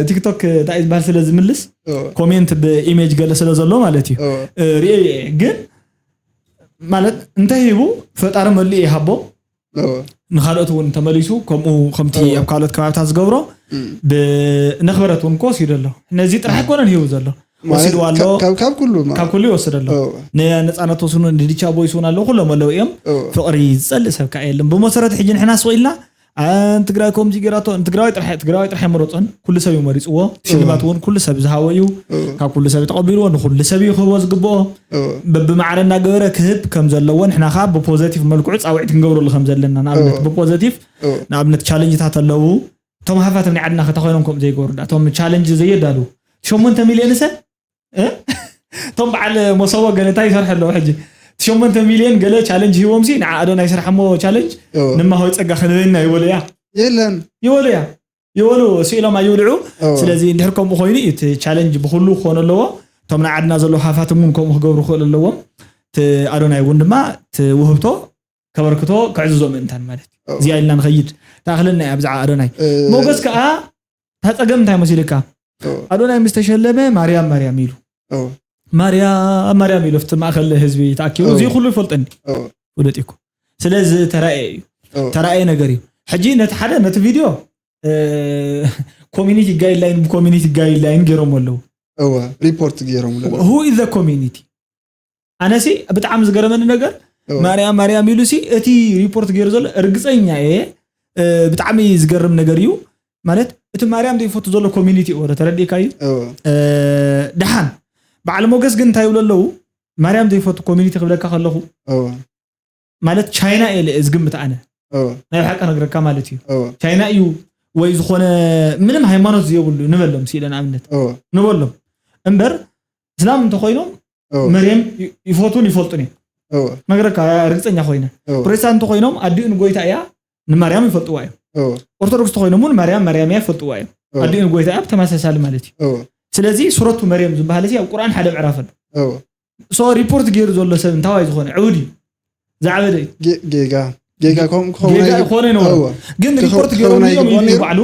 ቲክቶክ እንታይ እዩ ዝበሃል ስለ ዝምልስ ኦ፣ ኮሜንት ብኢሜጅ ገለ ስለ ዘሎ ማለት እዩ ኦ፣ እ፣ ርእየ እየ። ግን ማለት እንተሂቡ ፈጣሪ መሊኡ ይሃቦ። ኦ፣ ንካልኦት እውን ተመሊሱ ከምኡ ከምቲ ኦ። ኣብ ካልኦት ከባብታት ዝገብሮ እም። ብነኽበረት እውን ክወስዱ ኣሎ። ነዚ ጥራሕ ኣይኮነን ሂቡ ዘሎ ማለት ወሲድዋ ኣሎ። ካብ- ካብ ካብ ኩሉ ማለት ካብ ኩሉ ይወስድ ኣሎ። ኦ፣ ንነፃነት ወስኑ ንዲቻ ቦይስ እውን ኣለዉ ኩሎም ኣለዉ እዮም። ኦ፣ ፍቕሪ ዝፀልእ ሰብ ከዓ የለን። ብመሰረት ሕጂ ንሕና ስቕ ኢልና አ፣ ንትግራይ ከምዚ ገይራቶ ንትግራዋይ ጥራሕ ትግራዋይ ጥራሕ ኣይመረፆን። ኩሉ ሰብ እዩ መሪፅዎ። ሽልማት እውን ኩሉ ሰብ ዝሃቦ እዩ። ኦ፣ ካብ ኩሉ ሰብ ተቐቢልዎ ንኩሉ ሰብ እዩ ክህቦ ዝግብኦ። ኦ፣ በብማዕረ እናገበረ ክህብ ከም ዘለዎ ንሕና ከዓ ብፖዘቲቭ መልክዑ ፃውዒት ክንገብረሉ ከም ዘለና ንኣብነት ኦ። ብፖዘቲቭ ኦ፣ ንኣብነት ቻለንጅታት ኣለዉ። እቶም ሃፋትም ናይ ዓድና ከታ ኮይኖም ከምኡ ዘይገብሩ ዳ እቶም ቻለንጅ ዘየዳሉ ሸሞንተ ሚልዮን ሰ እ? እቶም በዓል መሰቦ ገለ እንታይ ይሰርሑ ኣለዉ ሕጂ ሸሞንተ ሚልዮን ገለ ቻለንጅ ሂቦም ሲ ንዓ ኣዶናይ ስራሕ እሞ ቻለንጅ ኦ። ንማሆይ ፀጋ ክንበና ይበሉ እያ የለን ይበሉ እያ ይበሉ ስኢሎም ኣይውልዑ። ኦ። ስለዚ እንድሕር ከምኡ ኮይኑ እዩ እቲ ቻለንጅ ብኩሉ ክኾኑ ኣለዎ። እቶም ናይ ዓድና ዘለዉ ሃፋትም እውን ከምኡ ክገብሩ ክኽእሉ ኣለዎም። እቲ ኣዶናይ እውን ድማ እቲ ውህብቶ ከበርክቶ ክዕዝዞ ምእንታን ማለት እዩ። ኦ። እዚኣ ኢልና ንኸይድ። ተኣኽለና እያ ብዛዕባ ኣዶናይ። እ፣ ሞገስ ከዓ እታ ፀገም እንታይ መሲልካ? ኦ፣ ኣዶናይ ምስ ተሸለመ ማርያም ማርያም ኢሉ ኦ፣ ማርያም ማርያም ኢሉ ኣብቲ ማእኸል ህዝቢ ተኣኪቡ ኦ። እዚ ኩሉ ይፈልጠኒ ኦ፣ ፍሉጥ እኮ። ስለዚ ተራእየ እዩ ኦ፣ ተራእየ ነገር እዩ። ሕጂ ነቲ ሓደ ነቲ ቪድዮ ኮሚኒቲ ጋይድላይን ብኮሚኒቲ ጋይድላይን ገይሮም ኣለዉ። እወ ሪፖርት ገይሮም ኣለዉ። Who is the community? ኣነሲ ብጣዕሚ ዝገረመኒ ነገር እወ። ማርያም ማርያም ኢሉ ሲ እቲ ሪፖርት ገይሩ ዘሎ እርግፀኛ እየ። እ፣ ብጣዕሚ ዝገርም ነገር እዩ። ማለት እቲ ማርያም ዘይፈቱ ዘሎ ኮሚኒቲ እወ ተረዲእካ እዩ። እወ። እ፣ ደሓን በዓል ሞገስ ግን እንታይ ይብሉ ኣለዉ? ማርያም ዘይፈቱ ኮሚኒቲ ክብለካ ከለኹ እወ። ማለት ቻይና እየ ዝግምት ኣነ እወ። ናይ ሓቂ ነግረካ ማለት እዩ። እወ። ቻይና እዩ ወይ ዝኾነ ምንም ሃይማኖት ዘይብሉ ንበሎም ሲለ ንኣብነት እወ። ንበሎም እምበር እስላም እንተኮይኖም እወ። መርየም ይ- ይፈቱን ይፈልጡን እዮም እወ። ነግረካ ርግፀኛ ኮይነ እወ። ፕሮቴስታንት እንተኮይኖም ኣዲኡ ንጎይታ እያ ንማርያም ይፈልጥዋ እዮም እወ። ኦርቶዶክስ እንተኮይኖም እውን ማርያም ማርያም እያ ይፈልጥዋ እዮም እወ። ኣዲኡ ንጎይታ እያ ተመሳሳሊ ማለት እዩ እወ። ስለዚ ሱረቱ መርየም ዝበሃል እዚ ኣብ ቁርኣን ሓደ ምዕራፍ ኣሎ እወ። ሶ ሪፖርት ገይሩ ዘሎ ሰብ እንታዋይ ዝኾነ ዕውድ እዩ ዝዓበደ እዩ ጌ- ጌጋ ጌጋ ከም- ክኸውን ጌጋ ኣይግብ- ክኾነ ይነበሮ እወ። ግን ክኸ- ሪፖርት ገይሮም ክኸውን እዮም ኣይግብኦን እዩ ነይሩ። ባዕሉ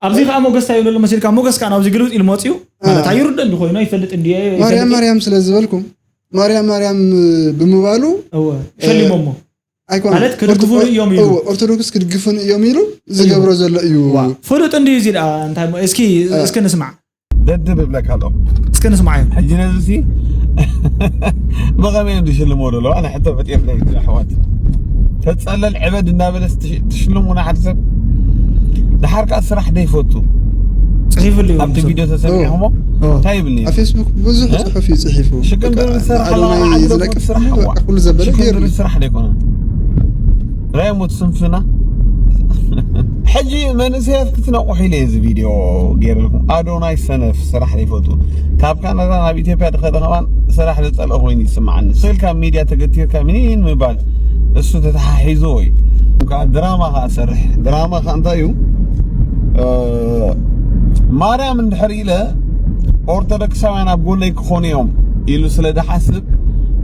ኣብዚ ከዓ ሞገስ እንታይ ይብለሉ መሲልካ ሞገስ ከዓ ናብዚ ግልብጥ ኢሉ መፅኡ ማለት አ። ኣይርደ እንዲ ኮይኑ ኣይፈልጥ እንዲ ማርያም ማርያም ስለ ዝበልኩም ማርያም ማርያም ብምባሉ እወ ሸሊሞሞ ኣይኮነ ማለት ክድግፉ እዮም ኢሉ። ኦርቶዶክስ ክድግፉን እዮም ኢሉ ዝገብሮ ዘሎ እዩ ዋ፣ ፍሉጥ እንዲ እዚ ደኣ እንታይ እሞ እስኪ እስኪ ንስማዕ ደድብ እብለካ ኣሎ እስኪ ንስማዕ እዩ ሕጂ ነዚ ሲ ብኸመይ እዮም ዝሽልሞ ደለዋ ኣነ ሕቶ ፈጢርለ ኣሕዋት ተፀለል ዕበድ እናበለ ትሽልሙና ሓደ ሰብ ድሓር ከዓ ስራሕ ደይፈቱ ፅሒፍሉ እዩ ኣብቲ ቪድዮ ተሰሚዕሞ እንታይ ይብል ነይሩ ኣብ ፌስቡክ ብዙሕ እ? ፅሑፍ እዩ ፅሒፉ ሽግር በቃ ስራሕ ኣዶናይ ማማ ዓለሙ ዝለቅፍ ስራሕ ኩሉ እዋ። በቃ ኩሉ ዘበለ ሽግር ገይሩ ስራሕ ደይኮነ ራይሞት ስንፍና ሕጂ መንእሰያት ክትነቑሑ ኢለ እዚ ቪድዮ ገይርልኩም ኣዶናይ ሰነፍ ስራሕ ዘይፈቱ ካብ ካናዳ ናብ ኢትዮጵያ ድኸደ ከማን ስራሕ ዝፀልኦ ኮይኑ ይስማዓኒ ስልካ ሚድያ ተገቲርካ ምኒን ምባል እሱ ተተሓሒዝዎ እዩ ከዓ ድራማ ከዓ ሰርሕ ድራማ ከዓ እንታይ እዩ እ፣ ማርያም እንድሕር ኢለ ኦርቶዶክሳውያን ኣብ ጎነይ ክኾኑ እዮም ኢሉ ስለ ዝሓስብ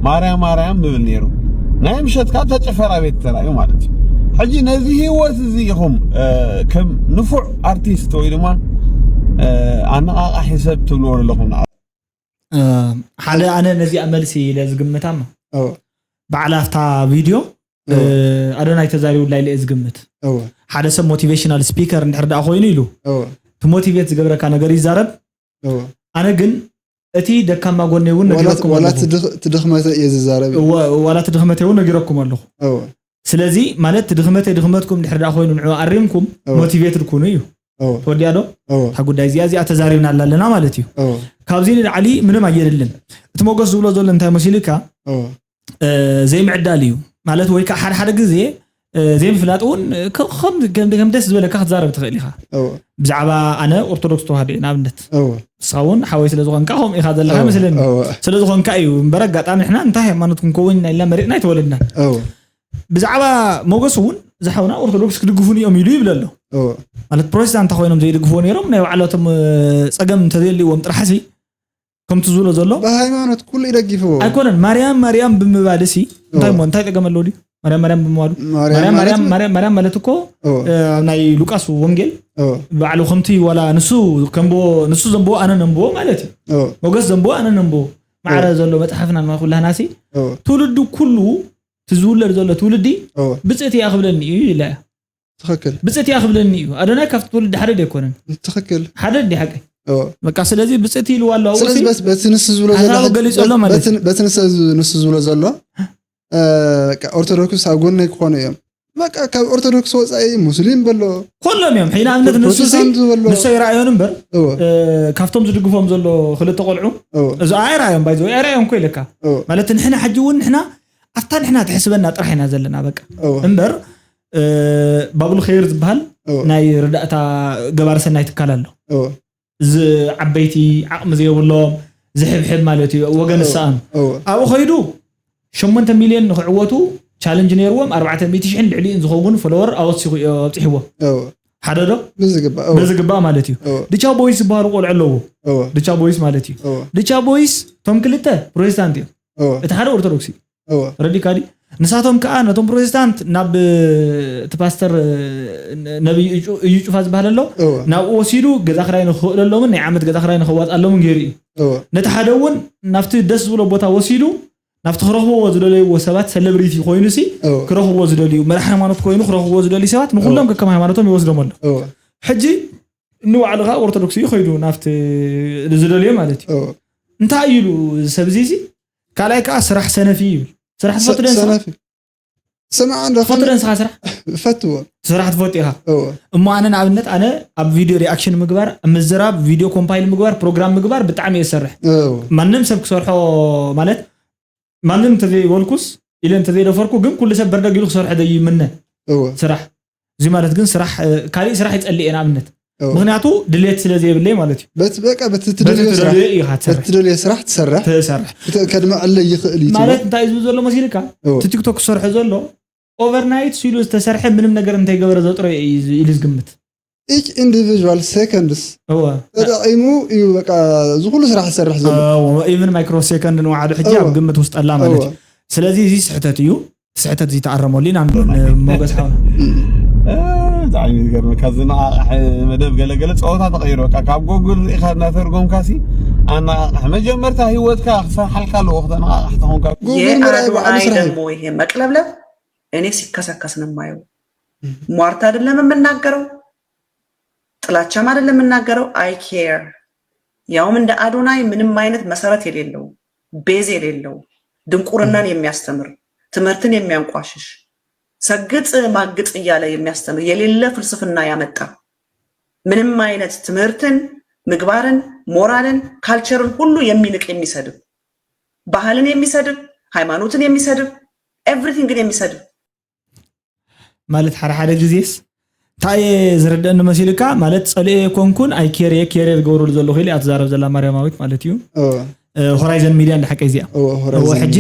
ማርያም ማርያም ምብል ነይሩ ናይ ምሸት ካብ ተጨፈራ ቤት ተራእዩ ማለት እዩ ሕጂ ነዚ ህይወት እዚ ኢኹም እ፣ ከም ንፉዕ ኣርቲስት ወይ ድማ እ፣ ኣነቓቓሒ ሰብ ትብልዎ ዘለኹም ንዓ እ፣ ሓደ ኣነ ነዚኣ መልሲ ኢለ ዝግምታ እሞ እወ። በዓል ኣብታ ቪድዮ እ፣ ኣዶናይ ተዛሪቡላ ኢለ እየ ዝግምት እወ። ሓደ ሰብ ሞቲቬሽናል ስፒከር እንድሕር ደኣ ኮይኑ ኢሉ እወ። እቲ ሞቲቬት ዝገብረካ ነገር ይዛረብ እወ። ኣነ ግን እቲ ደካማ ጎነይ እውን ዋላ- ነጊረኩም ዋላ ኣለኹ ትድኽ- ትድኽመተ እየ ዝዛረብ እዩ። እወ- ዋላ እቲ ድኽመተይ እውን ነጊረኩም ኣለኹ እወ። ስለዚ ማለት እቲ ድኽመተይ ድኽመትኩም ድሕር ደኣ ኮይኑ ንዑ ኣሪምኩም እወ። ሞቲቬትድ ኩኑ እዩ እወ። ተወዲኣ ዶ እወ። እታ ጉዳይ እዚኣ እዚኣ ተዛሪብና ኣለና ማለት እዩ እወ። ካብዚ ንላዕሊ ምንም ኣየድልን እቲ ሞገስ ዝብሎ ዘሎ እንታይ መሲልካ እወ። እ፣ ዘይምዕዳል እዩ ማለት ወይ ከዓ ሓደ ሓደ ግዜ እ፣ ዘይምፍላጥ እውን እ፣ ከ- ከም ከም- ከም ደስ ዝበለካ ክትዛረብ ትኽእል ኢኻ እወ። ብዛዕባ ኣነ ኦርቶዶክስ ተዋህዶ እየ ንኣብነት እወ። ንስኻ እውን ሓወይ ስለ ዝኾንካ ከምኡ ኢኻ ዘለካ እወ። መስለኒ እወ። ስለ ዝኾንካ እዩ እምበር ኣጋጣሚ ንሕና እንታይ ሃይማኖት ክንከውን ኢና ኢልና መሪፅና ኣይተወለድናን እወ። ብዛዕባ ሞገስ እውን እዚ ሓውና ኦርቶዶክስ ክድግፉን እዮም ኢሉ ይብል ኣሎ። ማለት ፕሮቴስታንት ኮይኖም ዘይድግፍዎ ነይሮም ናይ ባዕላቶም ጸገም እንተዘየልዎም ጥራሕሲ ከምቲ ዝብሎ ዘሎ ብሃይማኖት ኩሉ ይደግፍዎ። ኣይኮነን ማርያም ማርያም ብምባል ሲ እንታይ ሞ እንታይ ጸገም ኣለዎ ድዩ? ማርያም ማርያም ብምባሉ ማርያም ማርያም ማርያም ማርያም ማለት እኮ ናይ ሉቃስ ወንጌል ባዕሉ ከምቲ ዋላ ንሱ ከምቦ ንሱ ዘንብቦ ኣነ ነንብቦ ማለት እዩ። ሞገስ ዘንብቦ ኣነ ነንብቦ ማዕረ ዘሎ መጽሓፍና ንኹላህና ሲ ትውልዱ ኩሉ ትዝውለድ ዘሎ ትውልዲ ብጽእቲ እያ ክብለኒ እዩ ኢለ ትኽክል ብጽእቲ እያ ክብለኒ እዩ። ኣዶናይ ካብቲ ትውልዲ ሓደ ዶ ኣይኮነን? ትኽክል ሓደ እንዲ ሓቂ እዎ። በቃ ስለዚ ብጽእቲ ኢልዋ ኣለዋ ስለዚ ውሲ በስ- በቲ ንሱ ዝብሎ ዘሎ ሓሳቡ ገሊጹ ኣሎ ማለት እዩ። በቲ ንሱ ንሱ ዝብሎ ዘሎ እ፣ በቃ ኦርቶዶክስ ኣብ ጎነይ ክኾኑ እዮም። በቃ ካብ ኦርቶዶክስ ወፃኢ ሙስሊም በሎ ኩሎም እዮም ሕጂ ንኣብነት ንሱ ሲ ፕሮቴስታንት ዝበሎ ንሶ ይረኣዮን እምበር እዎ እ፣ ካብቶም ዝድግፎም ዘሎ ክልተ ቆልዑ እዎ እዚ ኣይረኣዮም ባይዘ ኣይረኣዮም ኮ ኢለካ እዎ ማለት ንሕና ሕጂ እውን ንሕና ኣብታ ንሕና ትሕስበና ጥራሕ ኢና ዘለና በቃ እዎ እምበር እ፣ ባቡል ኸይር ዝበሃል እዎ ናይ ረዳእታ ገባር ሰናይ ትካል ኣሎ እዎ እዚ ዓበይቲ ዓቕሚ ዘይብሎም ዝሕብሕብ ማለት እዩ ወገን ዝሰኣኑ እዎ ኣብኡ ከይዱ ሸሞንተ ሚልዮን ንክዕወቱ ቻለንጅ ነይርዎም ኣርባዕተ ሚእቲ ሽሕን ልዕሊኡን ዝኸውን ፎሎወር ኣወሲኹ ኣብፅሕዎ እዎ ሓደ ዶ ብዝግባእ እዎ በዚ ግባእ ማለት እዩ እዎ ድቻ ቦይስ ዝበሃሉ ቆልዑ ኣለዉ እዎ ድቻ ቦይስ ማለት እዩ እዎ ድቻ ቦይስ ቶም ክልተ ፕሮቴስታንት እዮም እዎ እቲ ሓደ ኦርቶዶክስ እዩ እዎ ረዲካ ዲ ንሳቶም ከዓ ነቶም ፕሮቴስታንት ናብ እቲ ፓስተር ነብይ እዩ ጩፋ ዝበሃል ኣሎ እዎ ናብኡ ወሲዱ ገዛ ክራይ ንክኽእለሎምን ናይ ዓመት ገዛ ክራይ ንክዋፅኣሎምን ገይሩ እዩ እዎ ነቲ ሓደ እውን ናብቲ ደስ ዝብሎ ቦታ ወሲዱ ናብቲ ክረኽብዎ ዝደለይዎ ሰባት ሰለብሪቲ ኮይኑ ሲ እዎ ክረኽብዎ ዝደልዩ መራሕ ሃይማኖት ኮይኑ ክረኽብዎ ዝደልዩ ሰባት ንኩሎም ከከም ሃይማኖቶም ይወስዶም ኣሎ እዎ ሕጂ ንባዕሉ ከዓ ኦርቶዶክስ እዩ ከይዱ ናብቲ ዝደልዮ ማለት እዩ እዎ እንታይ እዩ ኢሉ እዚ ሰብ እዚ እዚ ካልኣይ ከዓ ስራሕ ሰነፍ እዩ ይብል ስራሕ ትፈቱ ደንሳ ሰነፊ ስማዕ እንዶ ትፈቱ ደንስኻ ስራሕ ፈትዎ ስራሕ ትፈቱ ኢኻ እዎ እሞ ኣነ ንኣብነት ኣነ ኣብ ቪድዮ ሪኣክሽን ምግባር ምዝራብ ቪድዮ ኮምፓይል ምግባር ፕሮግራም ምግባር ብጣዕሚ እየ ዝሰርሕ እዎ ማንም ሰብ ክሰርሖ ማለት ማንም እንተዘይበልኩስ ኢለ እንተዘይደፈርኩ ግን ኩሉ ሰብ በርደግ ኢሉ ክሰርሖ ዘይምነ እዎ ስራሕ እዚ ማለት ግን ስራሕ እ፣ ካሊእ ስራሕ ይፀልእ እየ ንኣብነት እዎ ምክንያቱ ድሌት ስለ ዘይብለይ ማለት እዩ በቲ በቃ በቲ በቲ ትደልዮ ስራሕ ትደልዮ ኢኻ በቲ ትሰርሕ ትደልዮ ስራሕ ትሰርሕ ትሰርሕ ክተ- ከድመዐለይ ይኽእል እዩ ትብል። ማለት እንታይ እዩ ዝብል ዘሎ መሲልካ እዎ እቲ ቲክቶክ ክሰርሖ ዘሎ ኦቨርናይት ሲሉ ዝተሰርሐ ምንም ነገር እንተይገበረ ዘጥረዮ እዩ ኢሉ ዝግምት each individual seconds እወ ተጠቂሙ እዩ በቃ እዚ ኩሉ ስራሕ ዝሰርሕ ዘሎ ኢቨን ማይክሮ ሴኮንድ ንዋሓዱ ሕጂ እወ። ኣብ ግምት ውስጠላ ማለት እዩ እወ። ስለዚ እዚ ስሕተት እዩ እቲ ስሕተት እዚ ተኣረመሉ ኢና ንብል ሞገስ ሓው ብጣዕሚ ዝገርመካ ዝነቃቅሕ መደብ ገለገለ ፀወታ ተቀይሩ በቃ ካብ ጎግል ሪኢካ እናተርጎምካ ሲ ኣነቃቅሕ መጀመርታ ሂወትካ ክሰርሓልካ ኣለዎ ክተነቃቅሕ ተኾንካ ጉግል ምርኣይ ባዕሉ የአዶናይ ስራሕ እዩ ደግሞ ይሄ መቅለብለብ እኔ ሲከሰከስ ነው የማየው። ሟርት አይደለም የምናገረው፣ ጥላቻም አይደለም የምናገረው። I care ያውም እንደ አዶናይ ምንም አይነት መሰረት የሌለው ቤዝ የሌለው ድንቁርናን የሚያስተምር ትምህርትን የሚያንቋሽሽ ሰግጥ ማግጥ እያለ የሚያስተምር የሌለ ፍልስፍና ያመጣ ምንም አይነት ትምህርትን ምግባርን ሞራልን ካልቸርን ሁሉ የሚንቅ የሚሰድብ ባህልን የሚሰድብ ሃይማኖትን የሚሰድብ ኤቭሪቲንግን የሚሰድብ ማለት ሓደ ሓደ ግዜስ እንታይ እየ ዝርደአኒ መሲልካ ማለት ፀልኦ የኮንኩን ኣይ ኬር እየ ኬር እየ ዝገብረሉ ዘለኹ ኢለ እያ ትዛረብ ዘላ ማርያማዊት ማለት እዩ እዎ ሆራይዘን ሚድያ እንደ ሓቀይ እዚኣ እዎ እዎ ሕጂ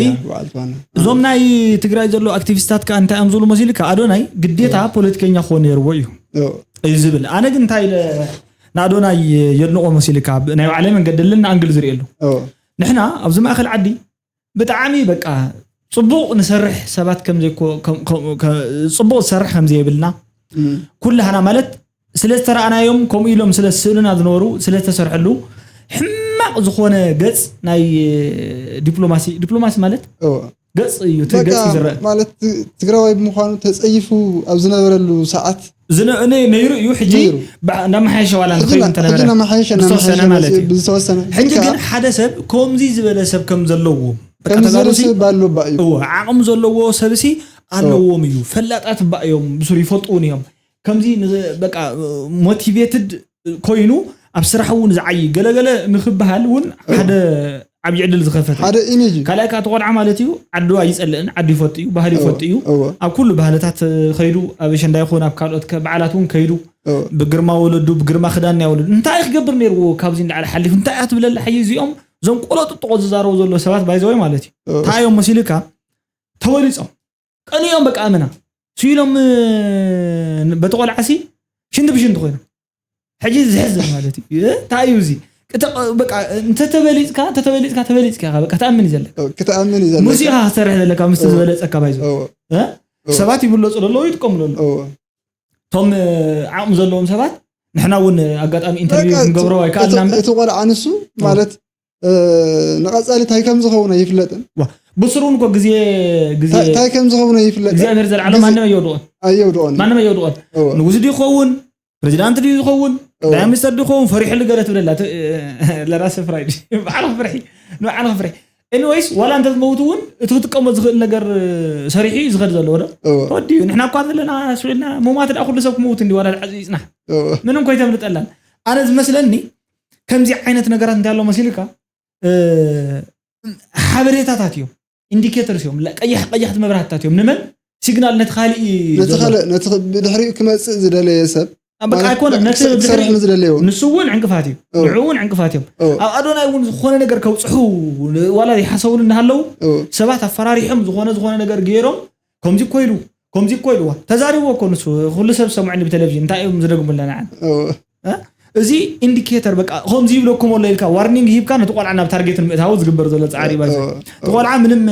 እዞም ናይ ትግራይ ዘሎ ኣክቲቪስታት ከዓ እንታይ እዮም ዝብሉ መሲልካ ኣዶናይ ግዴታ ፖለቲከኛ ክኾን ነይርዎ እዩ እዎ እዩ ዝብል ኣነ ግን እንታይ ኢለ ንኣዶናይ የድንቆ መሲልካ ናይ ባዕለይ መንገዲ ኣለና ኣንግል ዝርእየሉ እዎ ንሕና ኣብዚ ማእከል ዓዲ ብጣዕሚ በቃ ፅቡቅ ንሰርሕ ሰባት ከምዘይኮ ፅቡቅ ዝሰርሕ ከምዘየብልና ኩላህና ማለት ስለ ዝተረኣናዮም ከምኡ ኢሎም ስለ ዝስእሉና ዝነበሩ ስለ ዝተሰርሐሉ ሕማቅ ዝኾነ ገፅ ናይ ዲፕሎማሲ ዲፕሎማሲ ማለት ገፅ እዩ እቲ ገፅ እዩ ዝረአ ማለት ትግራዋይ ብምዃኑ ተፀይፉ ኣብ ዝነበረሉ ሰዓት ነይሩ እዩ ሕጂ እንዳመሓየሸ ዋላ ንኸይዱ እንተነበረ ዝተወሰነ ማለት እዩ ዝተወሰነ ሕጂ ግን ሓደ ሰብ ከምዚ ዝበለ ሰብ ከም ዘለዎ ዓቕሚ ዘለዎ ሰብሲ ኣለዎም እዩ ፈላጣት ባ እዮም ብሱር ይፈልጥውን እዮም ከምዚ በቃ ሞቲቬትድ ኮይኑ ኣብ ስራሕ እውን ዝዓይ ገለገለ ንክበሃል እውን ሓደ ዓብዪ ዕድል ዝኸፈተ ሓደ ኢሜጅ እዩ። ካልኣይ ከዓ እቲ ቆልዓ ማለት እዩ ዓዱ ኣይፀልእን ዓዱ ይፈጥ እዩ ባህሊ ይፈጥ እዩ እወ። ኣብ ኩሉ ባህልታት ከይዱ ኣብ ሸንዳ ይኹን ኣብ ካልኦት ከ- በዓላት እውን ከይዱ እወ። ብግርማ ወለዱ ብግርማ ክዳን ናይ ወለዱ እንታይ ክገብር ነይርዎ ካብዚ እንዳዓለ ሓሊፉ እንታይ እያ ትብለላ ሕጂ እዚኦም እዞም ቆሎ ጥጥቆ ዝዛረቡ ዘሎ ሰባት ባይዘወይ ማለት እዩ እወ። እንታይ እዮም መሲልካ ተወሊፆም ቀንዮም በቃ ኣመና ስኢሎም በቲ ቆልዓሲ ሽንቲ ብሽንቲ ኮይኖም። ሕጂ ዝሕዝን ማለት እዩ። እንታይ እዩ እዚ? በቃ እንተተበሊፅካ እንተተበሊፅካ ተበሊፅካ ኢኻ። በቃ ክትኣምን እዩ ዘለካ። ክትኣምን እዩ ዘለካ። ሙዚቃ ክትሰርሕ ዘለካ ምስቲ ዝበለፀካ ባይዞ ሰባት ይብለፁ ኣለዉ፣ ይጥቀሙሉ ኣለዉ። እቶም ዓቕሚ ዘለዎም ሰባት ንሕና እውን ኣጋጣሚ ኢንተርቪው ክንገብሮ ኣይከኣልና እምበር እቲ ቆልዓ ንሱ ማለት ንቐፃሊ እንታይ ከም ዝኸውን ኣይፍለጥን። ብስሩ እውን እኮ ግዜ ግዜ እንታይ ከም ዝኸውን ኣይፍለጥን። እግዚኣብሔር ዘልዓሎም ማንም ኣየውድቖን። ኣየውድቖን። ማንም ኣየውድቖን። ንጉስ ድዩ ይኸውን፣ ፕሬዚዳንት ድዩ ዝኸውን፣ ዳያ ሚኒስተር ድዩ ይኸውን፣ ፈሪሑ ልገለ ትብለላ። ለራስ ፍራይ ባዕልኽ ፍርሒ፣ ንባዕልኽ ፍርሒ። ኤኒወይስ ዋላ እንተዝመውት እውን እቲ ክጥቀሞ ዝኽእል ነገር ሰሪሑ እዩ ዝኸድ ዘለዎ ዶ? ተወዲኡ። ንሕና እኳ ዘለና ስዒልና ምማት ደኣ ኩሉ ሰብ ክመውት እንዲ ዋላ ድዓፂ ይፅናሕ። ምንም ኮይተምልጠላን። ኣነ ዝመስለኒ ከምዚ ዓይነት ነገራት እንታይ ኣሎ መሲልካ ሓበሬታታት እዮም፣ ኢንዲኬተርስ እዮም፣ ቀያሕ ቀያሕቲ መብራህትታት እዮም። ንመን ሲግናል ነቲ ካሊእ ነቲ ካልእ ነቲ ብድሕሪኡ ክመፅእ ዝደለየ ሰብ በቃ ኣይኮነ ነቲ ብድሕሪ ንሱ እውን ዕንቅፋት እዩ፣ ንዑ እውን ዕንቅፋት እዮም። ኣብ ኣዶናይ እውን ዝኾነ ነገር ከብፅሑ ዋላ ይሓሰቡሉ እናሃለዉ ሰባት ኣፈራሪሖም ዝኾነ ዝኾነ ነገር ገይሮም ከምዚ እኮ ኢሉ ከምዚ እኮ ኢልዋ ተዛሪብዎ እኮ ንሱ ኩሉ ሰብ ሰምዐኒ ብቴሌቪዥን እንታይ እዮም ዝደግሙልና ንዓን እዚ ኢንዲኬተር በቃ ከምዚ ይብለኩም ኣሎ ኢልካ ዋርኒንግ ሂብካ ነቲ ቆልዓ ናብ ታርጌት ንምእታው ዝግበር ዘሎ ፃዕሪ ባይዘ እቲ ቆልዓ ምንም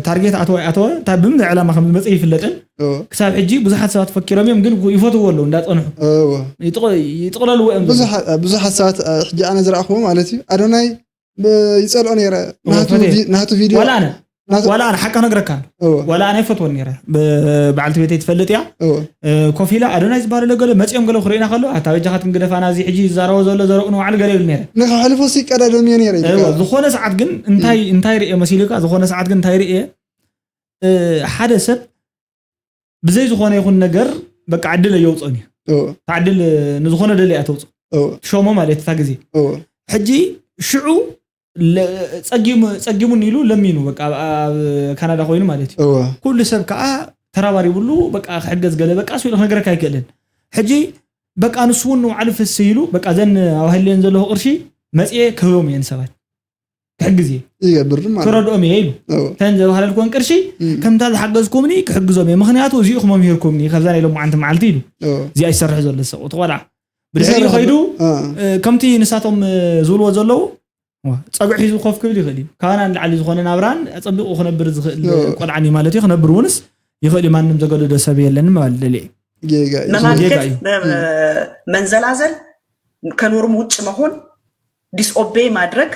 ታርጌት ኣተወ ኣተወ ብምንታይ ዕላማ ከም ዝመፅእ ይፍለጥን ክሳብ ሕጂ ብዙሓት ሰባት ፈኪሮም እዮም ግን ይፈትዎ ኣለዉ እንዳፀንሑ ይጥቕለልዎ እዮም ብዙሓት ሰባት ሕጂ ኣነ ዝረኣኽዎ ማለት እዩ ኣዶናይ ይፀልኦ ነይረ ናቱ ቪድዮ ዋላ ኣነ ሓቃ ነግረካ ዋላ ኣነ ይፈትወን ነይረ በዓልቲ ቤተይ ትፈልጥ እያ ኮፍ ኢላ ኣዶናይ ዝበሃሉ ገለ መፅኦም ገለ ክርእዩና ከሎ ኣታ በጃኻትኩም ግደፋና እዚ ሕጂ ዝዛረቦ ዘሎ ዘረኡ ንባዕሉ ገለ ይብል ነይረ ንክሕልፎ ሲቀዳደም እየ ነይረ ዝኾነ ሰዓት ግን እንታይ እንታይ ርእየ መሲሉካ ዝኾነ ሰዓት ግን እንታይ ርእየ ሓደ ሰብ ብዘይ ዝኾነ ይኹን ነገር በቃ ዕድል ኣየውፅኦን እዩ። እታ ዕድል ንዝኾነ ደሊ እያ ተውፅኦ። ትሾሞ ማለት እታ ግዜ። ሕጂ ሽዑ ፀጊሙኒ ኢሉ ለሚኑ በቃ ኣብ ካናዳ ኮይኑ ማለት እዩ። ኩሉ ሰብ ከዓ ተራባሪብሉ በቃ ክሕገዝ ገለ በቃ ስኢሉ ክነግረካ ኣይክእልን። ሕጂ በቃ ንሱ እውን ንባዕሉ ፍስህ ኢሉ በቃ ዘን ኣባሂለን ዘለኹ ቅርሺ መፅየ ክህቦም እየ ንሰባት። ክሕግዝ እየ ይገብር ማለት ክረድኦም እየ ኢሉ እተን ዘባህለልኩወን ቅርሺ ከምታ ዝሓገዝኩምኒ ክሕግዞም እየ ምክንያቱ እዚኡ ክመምሂርኩምኒ ካብዛ ናይ ሎማዓንቲ መዓልቲ ኢሉ እዚኣ ይሰርሕ ዘሎ ዝሰቁ ትቆልዓ ብድሕሪኡ ከይዱ ከምቲ ንሳቶም ዝብልዎ ዘለዉ ፀግዒ ሒዙ ኮፍ ክብል ይኽእል እዩ ካባና ንላዕሊ ዝኾነ ናብራን ፀቢቑ ክነብር ዝኽእል ቆልዓን እዩ ማለት እዩ ክነብር እውንስ ይኽእል እዩ ማንም ዘገደዶ ሰብ የለን ምባል ደልየ ጌጋ እዩ መማገጥ ጌጋ እዩ። መንዘላዘል ከኖርም ውጭ መሆን ዲስኦቤይ ማድረግ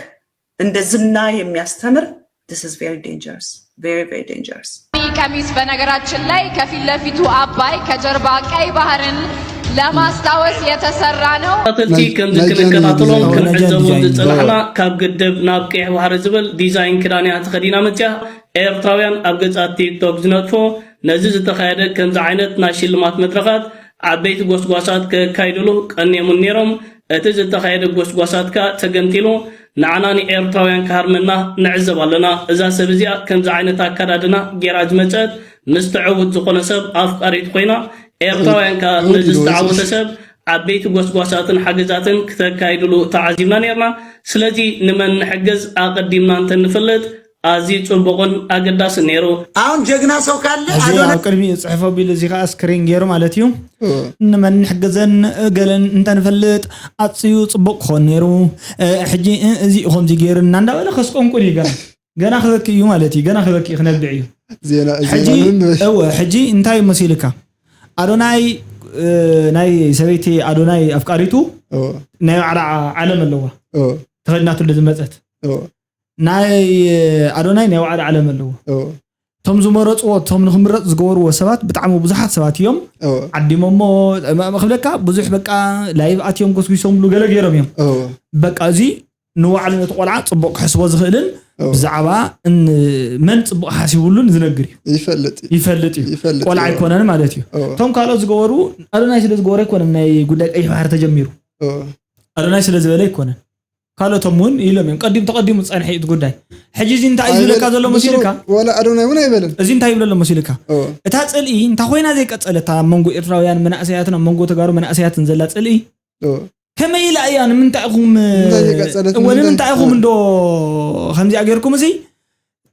እንደ ዝና የሚያስተምር this is very dangerous very very dangerous ቀሚስ በነገራችን ላይ ከፊት ለፊቱ አባይ ከጀርባ ቀይ ባህርን ለማስታወስ የተሰራ ነው። ተኸታተልቲ ከምዚ ክንከታተሎም ክንዕዘቦ ዝጸናሕና ካብ ግድብ ናብ ቀይሕ ባሕሪ ዝብል ዲዛይን ክዳን እያ ተኸዲና መጽያ። ኤርትራውያን ኣብ ገጻት ቲክቶክ ዝነጥፎ ነዚ ዝተኻየደ ከምዚ ዓይነት ናይ ሽልማት መድረኻት ዓበይቲ ጎስጓሳት ከካይድሉ ቀንየሙን ነይሮም። እቲ ዝተኻየደ ጎስጓሳት ከኣ ተገምጢሉ ንዓና ንኤርትራውያን ክሃርመና ንዕዘብ ኣለና። እዛ ሰብ እዚኣ ከምዚ ዓይነት ኣከዳድና ጌራ ዝመጸት ምስቲ ዕዉት ዝኾነ ሰብ ኣፍቃሪት ኮይና ኤርትራውያን ከኣ ነዚ ዝተዓወተ ሰብ ዓበይቲ ጎስጓሳትን ሓገዛትን ክተካይድሉ ተዓዚብና ነይርና። ስለዚ ንመን ንሕግዝ ኣቐዲምና እንተንፈልጥ ኣዝዩ ጽቡቕን ኣገዳስን ነይሩ። ኣሁን ጀግና ሰው ካለ እዚ ኣዶናይ ኣብ ቅድሚኡ ጽሕፎ ቢሉ እዚ ከዓ ስክሪን ገይሩ ማለት እዩ። ንመን ንሕግዘን ገለን እንተንፈልጥ ኣጽዩ ጽቡቕ ክኾን ነይሩ። ሕጂ እዚ ከምዚ ገይሩና እንዳበለ ከስቆንቁን እዩ ገና ገና ክበኪ እዩ ማለት እዩ። ገና ክበኪ ክነብዕ እዩ። ዜና እዚ ሕጂ ይኾንን እወ ሕጂ እንታይ እዩ መሲልካ? ኣዶናይ እ፣ ናይ ሰበይቲ ኣዶናይ ኣፍቃሪቱ እወ፣ ናይ ባዕላ ዓለም ኣለዋ። እወ፣ ተኸዲናትሉ ዝመፀት እወ፣ ናይ ኣዶናይ ናይ ባዕላ ዓለም ኣለዎ። እወ፣ እቶም ዝመረፅዎ እቶም ንክምረፅ ዝገበርዎ ሰባት ብጣዕሚ ብዙሓት ሰባት እዮም። እወ፣ ዓዲሞሞ ም- ክብለካ ብዙሕ በቃ ላይቭ ኣትዮም ጎስጒሶምሉ ገለ ገይሮም እዮም። እወ፣ በቃ እዚ ንባዕሉ ነቲ ቆልዓ ፅቡቕ ክሕስቦ ዝኽእልን ብዛዕባ መን ፅቡቕ ሓሲቡሉን ዝነግር እዩ። ይፈልጥ እዩ። ይፈልጥ እዩ። ይፈልጥ ቆልዓ እዩ። ኣይኮነን ማለት እዩ። እቶም ካልኦት ዝገበሩ ኣዶናይ ስለ ዝገበሩ ኣይኮነን ናይ ጉዳይ ቀይሕ ባሕሪ ተጀሚሩ። ኣዶናይ ስለ ዝበለ ኣይኮነን። ካልኦቶም እውን ኢሎም እዮም። ቀዲም ተቐዲሙ ዝፀንሐ እዩ እቲ ጉዳይ። ሕጂ እዚ እንታይ እዩ ዝብለካ ዘሎ መሲልካ? ዋላ ኣዶናይ እውን ኣይበለን። እዚ እንታይ ይብለሎ መሲልካ? እታ ፅልኢ እንታይ ኮይና ዘይቀፀለት ኣብ መንጎ ኤርትራውያን መናእሰያትን ኣብ መንጎ ተጋሩ መናእሰያትን ዘላ ፅልኢ ከመይ ኢላ እያ ንምንታይ ኢኹም እወ ንምንታይ ኢኹም እንዶ ከምዚኣ ጌርኩም እዚ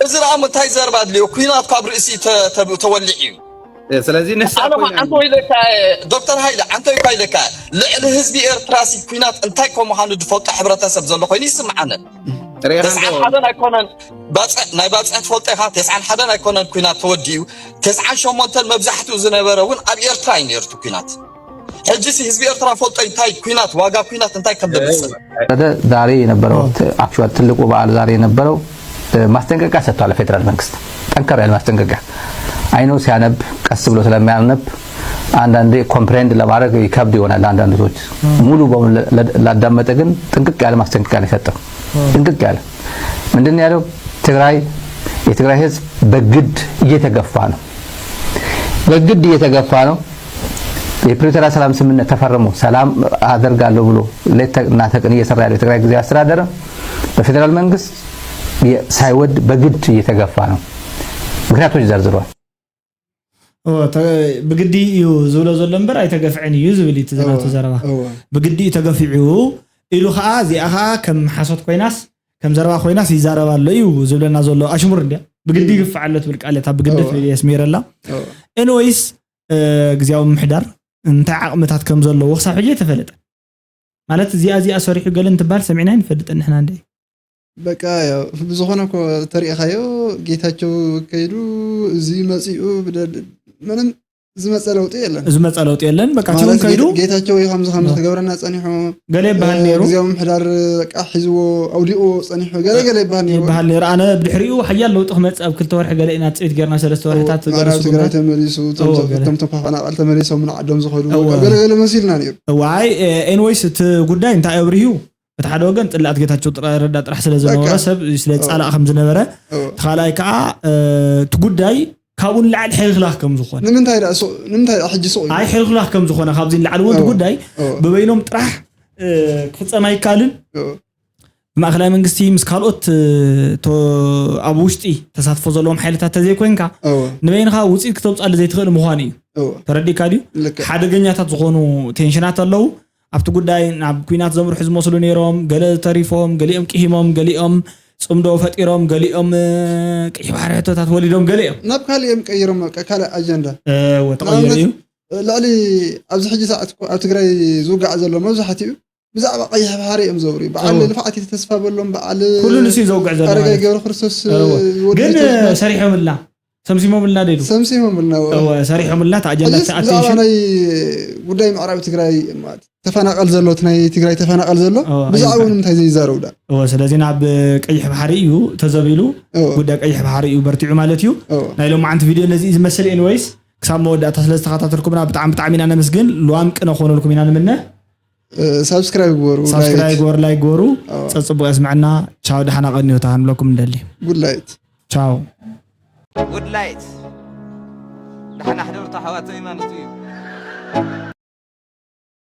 እዚ ደኣ እንታይ ዘረባ ኣድልዮ? ኩናት ካብ ርእሲ ተ- ተ- ተወሊዕ እዩ። ስለዚህ ንሳ ኣነ ኮይና ዓንተ ኢለካ፣ ዶክተር ሃይለ፣ ዓንተ ኢኳ ኢለካ፣ ልዕሊ ህዝቢ ኤርትራ ሲ ኩናት እንታይ ከም ምዃኑ ዝፈልጦ ሕብረተሰብ ዘሎ ኮይኑ ይስምዓነ። ሪሃን ተስዓን ሓደን ኣይኮነን ባጽዕ ናይ ባጽዕ ትፈልጦ ኢኻ። ተስዓን ሓደን ኣይኮነን ኩናት ተወዲኡ። ተስዓን ሸሞንተን መብዛሕትኡ ዝነበረ እውን ኣብ ኤርትራ እዩ ነይሩ እቲ ኩናት። ሕጂ ሲ ህዝቢ ኤርትራ ፈልጦ እንታይ ኩናት፣ ዋጋ ኩናት እንታይ ከም ዘምጽእ። ወረደ ዛሬ የነበረው ት- actual ትልቁ በዓል ዛሬ የነበረው እ፣ ማስጠንቀቂያ ሰጥቷል። ፌዴራል መንግስት ጠንከር ያለ ማስጠንቀቂያ አይኖ ሲያነብ ቀስ ብሎ ስለሚያነብ አንዳንዴ ኮምፕሬንድ ለማድረግ ይከብድ ይሆናል። አንዳንድ ሰዎች ሙሉ በሙሉ ለ- ለ- ላዳመጠ ግን ጥንቅቅ ያለ ማስጠንቀቂያ ነው የሰጠው። ጥንቅቅ ያለ ምንድን ነው ያለው? ትግራይ የትግራይ ህዝብ በግድ እየተገፋ ነው፣ በግድ እየተገፋ ነው። የፕሪቶሪያ ሰላም ስምምነት ተፈርሞ ሰላም አደርጋለሁ ብሎ ሌት እና ተቀን እየሰራ ያለው የትግራይ ጊዜያዊ አስተዳደር በፌዴራል መንግስት የ- ሳይወድ በግድ እየተገፋ ነው። ምክንያቶች ዘርዝሯል። እወ፣ ተ- ብግዲ እዩ ዝብሎ ዘሎ እምበር ኣይተገፍዐን እዩ ዝብል እዩ እቲ ናቱ ዘረባ። እወ። ብግዲ እዩ ተገፊዑ ኢሉ ከዓ እዚኣ ከዓ ከም ሓሶት ኮይናስ ከም ዘረባ ኮይናስ ይዛረብ ኣሎ እዩ ዝብለና ዘሎ። ኣሽሙር እንድያ ብግዲ ይግፍዕ ኣሎ ትብል ቃል እታ ብግዲ እወ። የስሚረላ። እወ። ኤንወይስ ግዜያዊ ምምሕዳር እንታይ ዓቕምታት ከም ዘለዎ ክሳብ ሕጂ ኣይተፈለጠ ማለት እዚኣ እዚኣ ሰሪሑ ገለ እንትበሃል ሰሚዕና ይንፈልጥ ንሕና እንደ በቃ ያው ብዝኾነ እኮ ተሪእኻዮ ጌታቸው ከይዱ እዚ መፂኡ ብደ- ምንም ዝመፀ ለውጢ የለን። ዝመፀ ለውጢ የለን። በቃ ቲውን ማለት ከይዱ ጌታ- ጌታቸው እዩ ከምዚ ከምዚ ኖ። ክገብረና ፀኒሑ ገለ ይበሃል እ፣ ነይሩ ግዜያዊ ምሕዳር በቃ ሒዝዎ ኣውዲቕዎ ፀኒሑ ገለ ገለ ይበሃል ነይሩ። ይበሃል ነይሩ። ኣነ ብድሕሪኡ ሓያል ለውጢ ክመፅእ ኣብ ክልተ ወርሒ ገለ ኢና ፅዒት ጌርና ሰለስተ ወርሕታት ምዕራብ ገለሱ ትግራይ ተመሊሱ እቶም እዎ፣ ሰብ- ገለ። እቶም ተፈናቃል ተመሊሶም ንዓዶም ዝኸዱ እዎ። በቃ ገለ ገለ መሲልና ነይሩ። ዋይ ኤንወይስ እቲ ጉዳይ እንታይ ኣብርሂዩ እቲ ሓደ ወገን ፅላኣት ጌታቸው ጥራ- ረዳ ጥራሕ ስለ ዝነበረ በቃ። ሰብ ስለ ፃላእ ከም ዝነበረ እዎ። እቲ ካልኣይ ከዓ እ፣ እቲ ጉዳይ ካብኡ ንላዕሊ ሕልክላክ ከም ዝኾነ ንምንታይ ደኣ ሱቕ- ንምንታይ ደኣ ሕጂ ሱቕ ኢሉ? ኣይ ሕልክላክ ከም ዝኾነ ካብዚ ንላዕሊ እውን እቲ እዎ። ጉዳይ እዎ። ብበይኖም ጥራሕ እ፣ ክፍፀም ኣይከኣልን እዎ። ብማእከላይ መንግስቲ ምስ ካልኦት እ፣ ቶ- ኣብ ውሽጢ ተሳትፎ ዘለዎም ሓይልታት ተዘይኮይንካ እዎ። ንበይንኻ ውፅኢት ክተውፅኣሉ ዘይትኽእል ምዃኑ እዩ እዎ። ተረዲእካ ድዩ ልክዕ። ሓደገኛታት ዝኾኑ ቴንሽናት ኣለዉ ኣብቲ ጉዳይ ናብ ኩናት ዘምርሑ ዝመስሉ ነይሮም ገለ ተሪፎም ገሊኦም ቅሂሞም ገሊኦም ፅምዶ ፈጢሮም ገሊኦም እ፣ ቅይሕ ባሕሪ ሕቶታት ወሊዶም ገሊኦም ናብ ካልእ እዮም ቀይሮም በቃ ካልእ ኣጀንዳ ወተቐየሩ እዩ ልዕሊ ኣብዚ ሕጂ ሰዓት እኮ ኣብ ትግራይ ዝውጋዕ ዘሎ መብዛሕትኡ ብዛዕባ ቀይሕ ባሕሪ እዮም ዘውርዩ በዓል እዎ። ልፍዓት ተስፋ በሎም በዓል ኩሉ ንሱ እዩ ዘውግዕ ዘሎ ኣረጋይ ማለት እዩ። ገብረ ክርስቶስ እዎ። ወዲ ግን ተስፋ- ሰሪሖምልና ሰምሲሞምልና ዶ ኢሉ ሰምሲሞምልና እዎ። እዎ፣ ሰሪሖምልና እቲ ኣጀንዳ ሕጂስ እቲ ብዛዕባ ኣቴንሽን ናይ ጉዳይ ምዕራብ ትግራይ ማለት ተፈናቀል ዘሎ እቲ ናይ ትግራይ ተፈናቀል ዘሎ እዎ፣ ብዛዕባ ኣይግባእ። ንምንታይ ዘይዛረቡ ዳ እዎ፣ ስለዚ ናብ ቀይሕ ባሕሪ እዩ ተዘቢሉ እዎ። ጉዳይ ቀይሕ ባሕሪ እዩ በርቲዑ ማለት እዩ እዎ። ናይ ሎማዓንቲ ቪድዮ ነዚ እዩ ዝመስል ኤንወይስ ክሳብ መወዳእታ ስለ ዝተኸታተልኩምና ብጣዕሚ ብጣዕሚ ኢና ነመስግን ሉዋም ቅነ ክኾነልኩም ኢና ንምነ ሳብስክራይብ ግበሩ ሳብስክራይብ ግበሩ ላይክ ግበሩ እዎ። ፀፅቡቅ የስምዐና ቻው ደሓና ቀንዮታ ክንብለኩም ንደሊ ጉድ ላይት ቻው ጉድ ላይት ዳሕና ሕደርቱ ኣሕዋተይ ማለት እዩ።